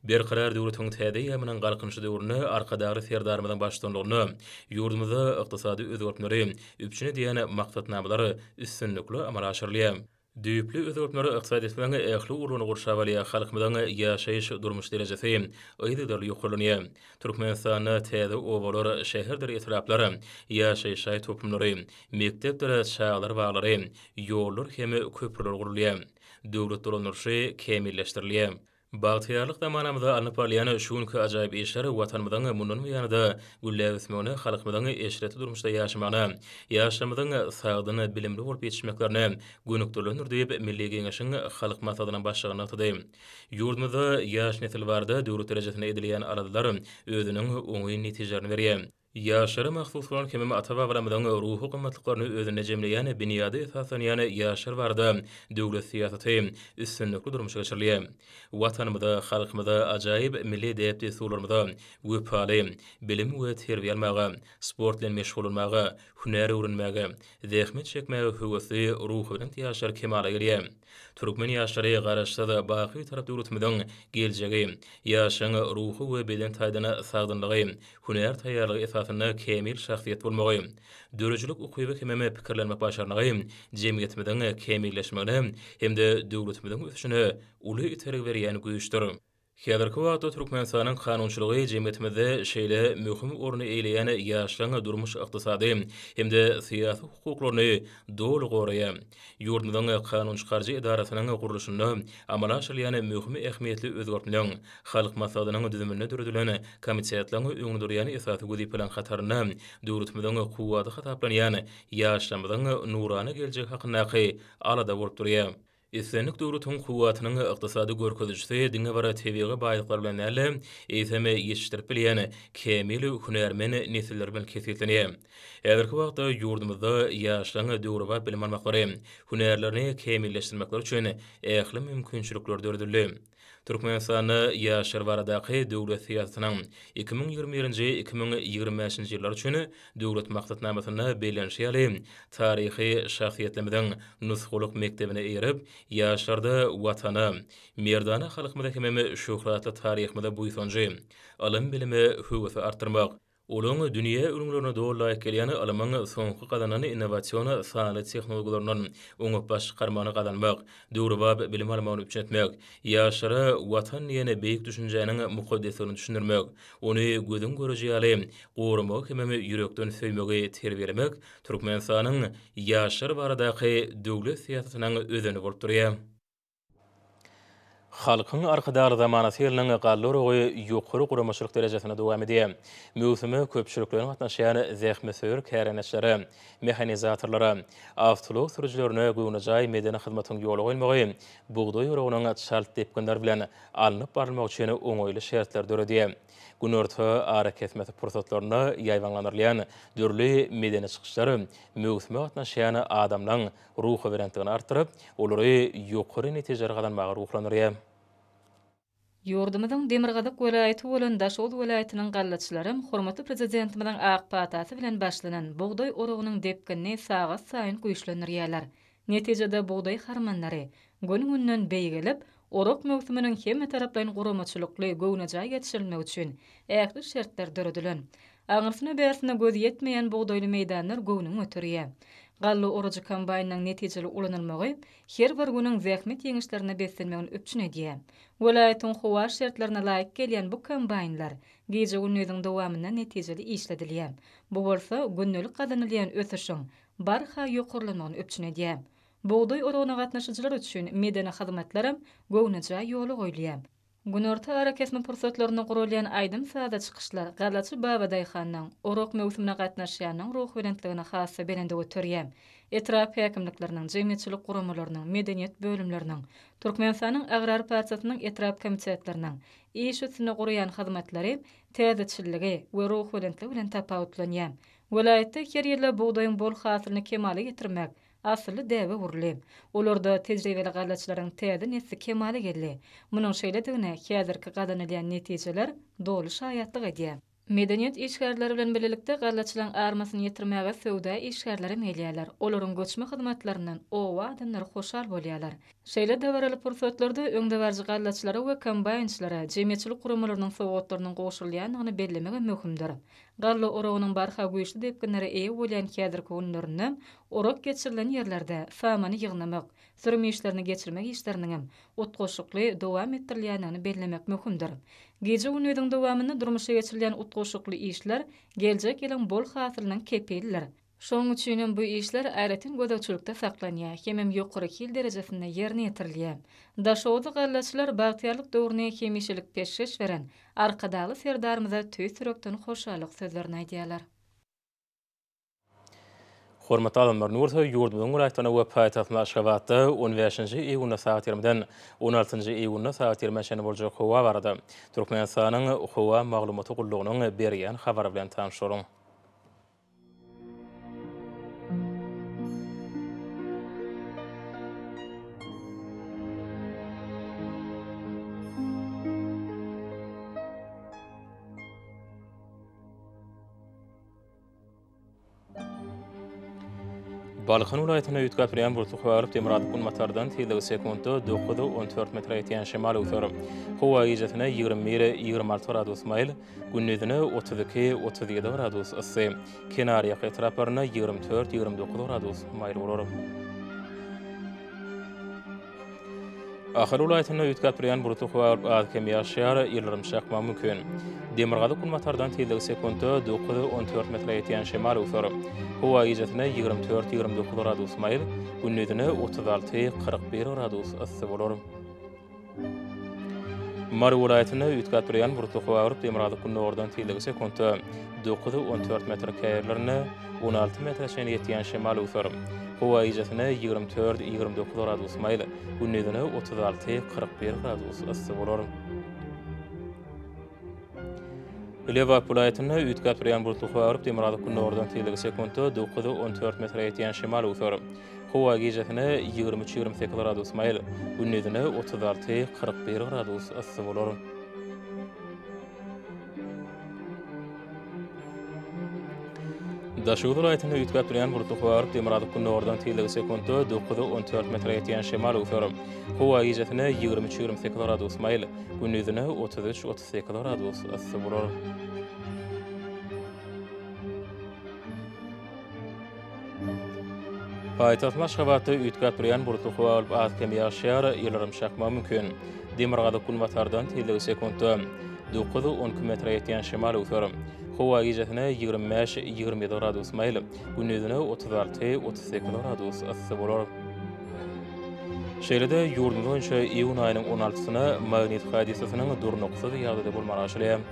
[SPEAKER 1] Berkarar döwletiň täze eýýamynyň Galkynyşy döwründe Arkadagly Serdarymyzyň baştutanlygynda ýurdumyzda ykdysady özgertmeleri üpjün edýän maksatnamalar üstünlikli amala aşyrylýar. Düýpli özgertmeler ykdysadyýetimiziň ähli ugurlaryny gurşap alýar, halkymyzyň ýaşaýyş-durmuş derejesi yzygiderli ýokarlanýar. Türkmenistanda täze obalar, şäherdir etraplar, ýaşaýyş jaý toplumlary, mekdepdir çagalar baglary, ýollar hem köprüler gurulýar. Döwlet dolandyryşy kämilleşdirilýär. Bagtyýarlyk zamanamyzda alnyp barylýan şu günki ajaýyp işler Watanymyzyň mundan buýana-da gülläp ösmegine, halkymyzyň eşretli durmuşda ýaşamagyna, ýaşlarymyzyň sagdyn, bilimli bolup ýetişmeklerine gönükdirilendir diýip, Milli Geňeşiň Halk Maslahatynyň Başlygy nygtady. Ýurdumyzda ýaş nesil barada döwlet derejesinde edilýän aladalar özüniň oňyn netijelerini berýär. Ýaşlara mahsus bolan hemem ata-babalarymyzyň ruhy gymmatlyklaryny özünde jemleýän binýada esaslanýan ýaşlar barada döwlet syýasaty üstünlikli durmuşa geçirilýär. Watanymyza, halkymyza, ajaýyp milli däp-dessurlarymyza wepaly, bilim we terbiýe almaga, sport bilen meşgullanmaga, hünär öwrenmäge, zähmet çekmäge höwesli, ruhubelent ýaşlar kemala gelýär. Türkmen ýaşlary Garaşsyz, baky Bitarap döwletimiziň geljegi, ýaşlaryň ruhy we beden taýdan sagdynlygy, hünär taýýarlygy esasynda kämil şahsyýet bolmagy, döredijilik ukyby hemem pikirlenmek başarnygy jemgyýetimiziň kämilleşmegine hem-de döwletimiziň ösüşine uly itergi berýän güýçdür. Häzirki wagtda Türkmenistanyň kanunçylygy jemgyýetimizde şeýle möhüm orny eýeleýän ýaşlaryň durmuş-ykdysady hem-de syýasy hukuklaryny doly goraýar. Ýurdumyzyň kanunçykaryjy edarasynyň gurluşynda amala aşyrylýan möhüm ähmiýetli özgertmeleriň, Halk Maslahatynyň düzüminde döredilen komitetleriň öňünde durýan esasy wezipeleriň hatarynda döwletimiziň kuwwaty hasaplanýan ýaşlarymyzyň nurana geljegi hakyndaky alada bolup durýar. Islendik döwletiň kuwwatynyň ykdysady görkezijisi diňe bir tebigy baýlyklar bilen däl-de, eýsem, ýetişdirip bilýän kämil hünärmen nesilleri bilen kesgitlenýär. Häzirki wagtda ýurdumyzda ýaşlaryň döwrebap bilim almaklary, hünärlerini kämilleşdirmekleri üçin ähli mümkinçilikler döredildi. Türkmenistanda ýaşlar baradaky döwlet syýasatynyň 2021-nji, 2025-nji ýyllar üçin Döwlet maksatnamasynda bellenişi ýaly, taryhy şahsyýetlerimiziň nusgalyk mekdebine eýerip, ýaşlarda Watana, merdana halkymyza hemem şöhratly taryhymyza buýsanjy, ylym-bilime höwesi artdyrmak, Olaryň dünýä ülňülerine doly laýyk gelýän ylmyň soňky gazanan innowasion sanly tehnologiýalaryndan oňat baş çykarmagyny gazanmak, döwrebap bilim almagyny üpjün etmek, ýaşlara Watan diýen beýik düşünjäniň mukaddesligini düşündirmek, ony gözüň göreji ýaly goramagy hemem ýürekden söýmegi terbiýelemek Türkmenistanyň ýaşlar baradaky döwlet syýasatynyň özeni bolup durýar. Halkyň Arkadagly zamanasy ýylynyň galla oragy ýokary guramaçylyk derejesinde dowam edýär. Möwsüme köpçülikleýin gatnaşýan zähmetsöýer kärendeçilere, mehanizatorlara, awtoulag sürüjilerine göwnejaý medeni hyzmatyň ýola goýulmagy bugdaý oragynyň çalt depginler bilen alnyp barylmagy üçin oňaýly şertleri döredýär. Günorta arakesmesi pursatlarynda ýaýbaňlandyrylýan dürli medeni çykyşlar möwsüme gatnaşýan adamlaryň ruhubelentligini artdyryp, olary ýokary netijeleri gazanmaga ruhlandyrýar.
[SPEAKER 7] Ýurdumyzyň demirgazyk welaýaty bolan Daşoguz welaýatynyň gallaçylaram hormatly Prezidentimiziň ak patasy bilen başlanan bugdaý oragynyň depginini sagat saýyn güýçlendirýärler. Netijede bugdaý harmanlary gün-günden beýgelip, orak möwsüminiň hemmetaraplaýyn guramaçylykly, göwnejaý geçirilmegi üçin ähli şertler döredilen. Aňyrsyna-bärsine göz ýetmeýän bugdaýly meýdanlar göwnüňi göterýär. Galla orujy kombaýnynyň netijeli ulanylmagy her bir günüň zähmet ýeňişlerine beslenmegini üpjün edýär. Welaýatyň howa şertlerine laýyk gelýän bu kombaýnlar gije-gündiziň dowamynda netijeli işledilýär. Bu bolsa gündelik gazanylýan ösüşiň barha ýokarlanmagyny üpjün edýär. Bugdaý oragyna gatnaşyjylar üçin medeni hyzmatlaram göwnejaý ýola goýulýar. Günorta arakesme pursatlarynda guralýan aýdym-sazly çykyşlar gallaçy babadaýhanyň, orak möwsümine gatnaşýanyň ruhubelentligini has-da belende göterýär. Etrap häkimlikleriniň, jemgyýetçilik guramalarynyň, medeniýet bölümleriniň, Türkmenistanyň Agrar partiýasynyň etrap komitetleriniň iş üstünde guraýan hyzmatlary täzeçilligi we ruhubelentligi bilen tapawutlanýar. Welaýatda her ýylda bugdaýyň bol hasylyny kemala getirmek asylly däbe öwrüldi. Olarda tejribeli gallaçylaryň täze nesli kemala geldi. Munuň şeýledigine häzirki gazanylýan netijeler doly şaýatlyk edýär. Medeniýet işgärleri bilen birlikde gallaçylaryň armasyny ýetirmäge söwda işgärlerem gelýärler. Olaryň göçme hyzmatlaryndan oba adamlary hoşal bolýarlar. Şeýle dabaraly pursatlarda öňdebaryjy gallaçylara we kombaýnçylara jemgyýetçilik guramalarynyň sowgatlarynyň gowşurylýandygyny bellemegem möhümdir. Galla oragynyň barha güýçli depginlere eýe bolýan häzirki günlerinde orak geçirilen ýerlerde samany ýygnamak, sürüm işlerini geçirmek işleriniňem utgaşykly dowam etdirilýändigini bellemek möhümdir. Gije-gündiziň dowamynda durmuşa geçirilýän utgaşykly işler geljek ýylyň bol hasylynyň kepilidir. Şonuň üçinem bu işler aýratyn gözegçilikde saklanýar hemem ýokary hil derejesinde ýerine ýetirilýär. Daşoguzly gallaçylar bagtyýarlyk döwrüni hemişelik peşgeş beren Arkadagly Serdarymyza tüýs ýürekden hoşallyk sözlerini aýdýarlar.
[SPEAKER 1] Hormatly adamlar, indi bolsa ýurdumyzyň welaýatlarynda we paýtagtymyz Aşgabatda on bäşinji iýunda sagat ýigrimiden on altynjy iýunda sagat ýigrimä çenli boljak howa barada Türkmenistanyň Howa maglumaty gullugynyň berýän habary bilen tanyş boluň. Balkan welaýatynda üýtgäp durýan bulutly howa bolup, demirgazyk-günbatardan tizligi sekuntda 9-14 metre ýetýän şemal öwser. Howa gijesine 21, 26 gradus maýyl, gündizine 32, 37 gradus yssy. Kenarýaka etraplarynda 24, 29 gradus maýyl bolar. Ahal welaýatynda üýtgäp durýan bulutly howa bolup, az-kem ýagyş ýagar, ýyldyrym çakmagy mümkin. Demirgazyk-günbatardan tizligi sekuntda 9-14 metre ýetýän şemal öwser. Howa gijesine 24-29 gradus maýyl, gündizine 36-41 gradus yssy bolar. Mary welaýatynda üýtgäp durýan bulutly howa bolup, demirgazyk-gündogardan tizligi sekuntda 9-14 metr, käýerlerinde 16 metre çenli ýetýän şemal öwser. Howa gijesine 24-29 gradus maýyl, gündizine 36-41 gradus yssy bolar. Lebap welaýatynda üýtgäp durýan bulutly howa bolup, demirgazyk-gündogardan tizligi sekuntda 9-14 metre ýetýän şemal öwser. Howa gijesine 23-28 gradus maýyl, gündizine 36-41 gradus yssy bolar. Daşoguz welaýatynda üýtgäp durýan bulutly howa bolup, demirgazyk-gündogardan tizligi sekuntda 9-14 metre ýetýän şemal öwser. Howa gijesine 23-28 gradus maýyl, gündizine 33-38 gradus yssy bolar. Paýtagtymyz Aşgabatda üýtgäp durýan bulutly howa bolup, az-kem ýagyş ýagar, ýyldyrym çakmagy mümkin. Demirgazyk-günbatardan tizligi sekuntda 9-12 metre ýetýän şemal öwser. Howa gijesine 25-27 gradus maýyl, gündizine 36-38 gradus yssy bolar. Şeýle-de ýurdumyz boýunça iýun aýynyň on altysyna magnit hadysasynyň durnuksyz ýagdaýda bolmagy garaşylýar.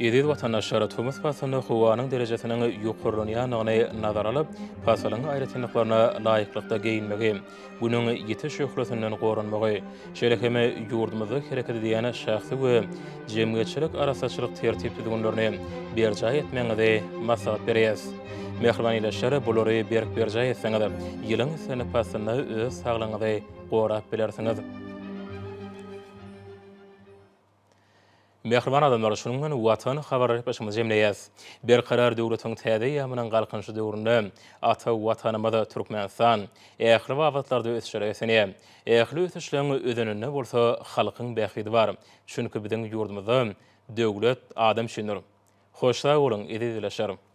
[SPEAKER 1] Eziz watandaşlar, tomus paslynda howanyň derejesiniň ýokarlanýandygyny nazara alyp, pasylyň aýratynlyklaryna laýyklykda geýinmegi, Günüň ýiti şöhlesinden goranmagy, şeýle hem ýurdumyzda hereket edýän şahsy we jemgyýetçilik arassaçylyk tertip-düzgünlerini berjaý etmegiňizi maslahat berýäris. Mähriban ildeşler, bulary berk berjaý etseňiz, ýylyň islendik paslynda öz saglygyňyzy gorap bilersiňiz. Mähriban adamlar, şunuň bilen Watan habarlar gepleşigimizi jemleýäs. Berkarar döwletiň täze eýýamynyň Galkynyşy döwründe ata Watanymyz Türkmenistan ähli babatlarda ösüşlere beslenýär. Ähli ösüşleň özeninde bolsa halkyň bähbidi bar. Çünki biziň ýurdumyzda Döwlet adam üçindir. Hoş sag boluň, eziz ildeşler!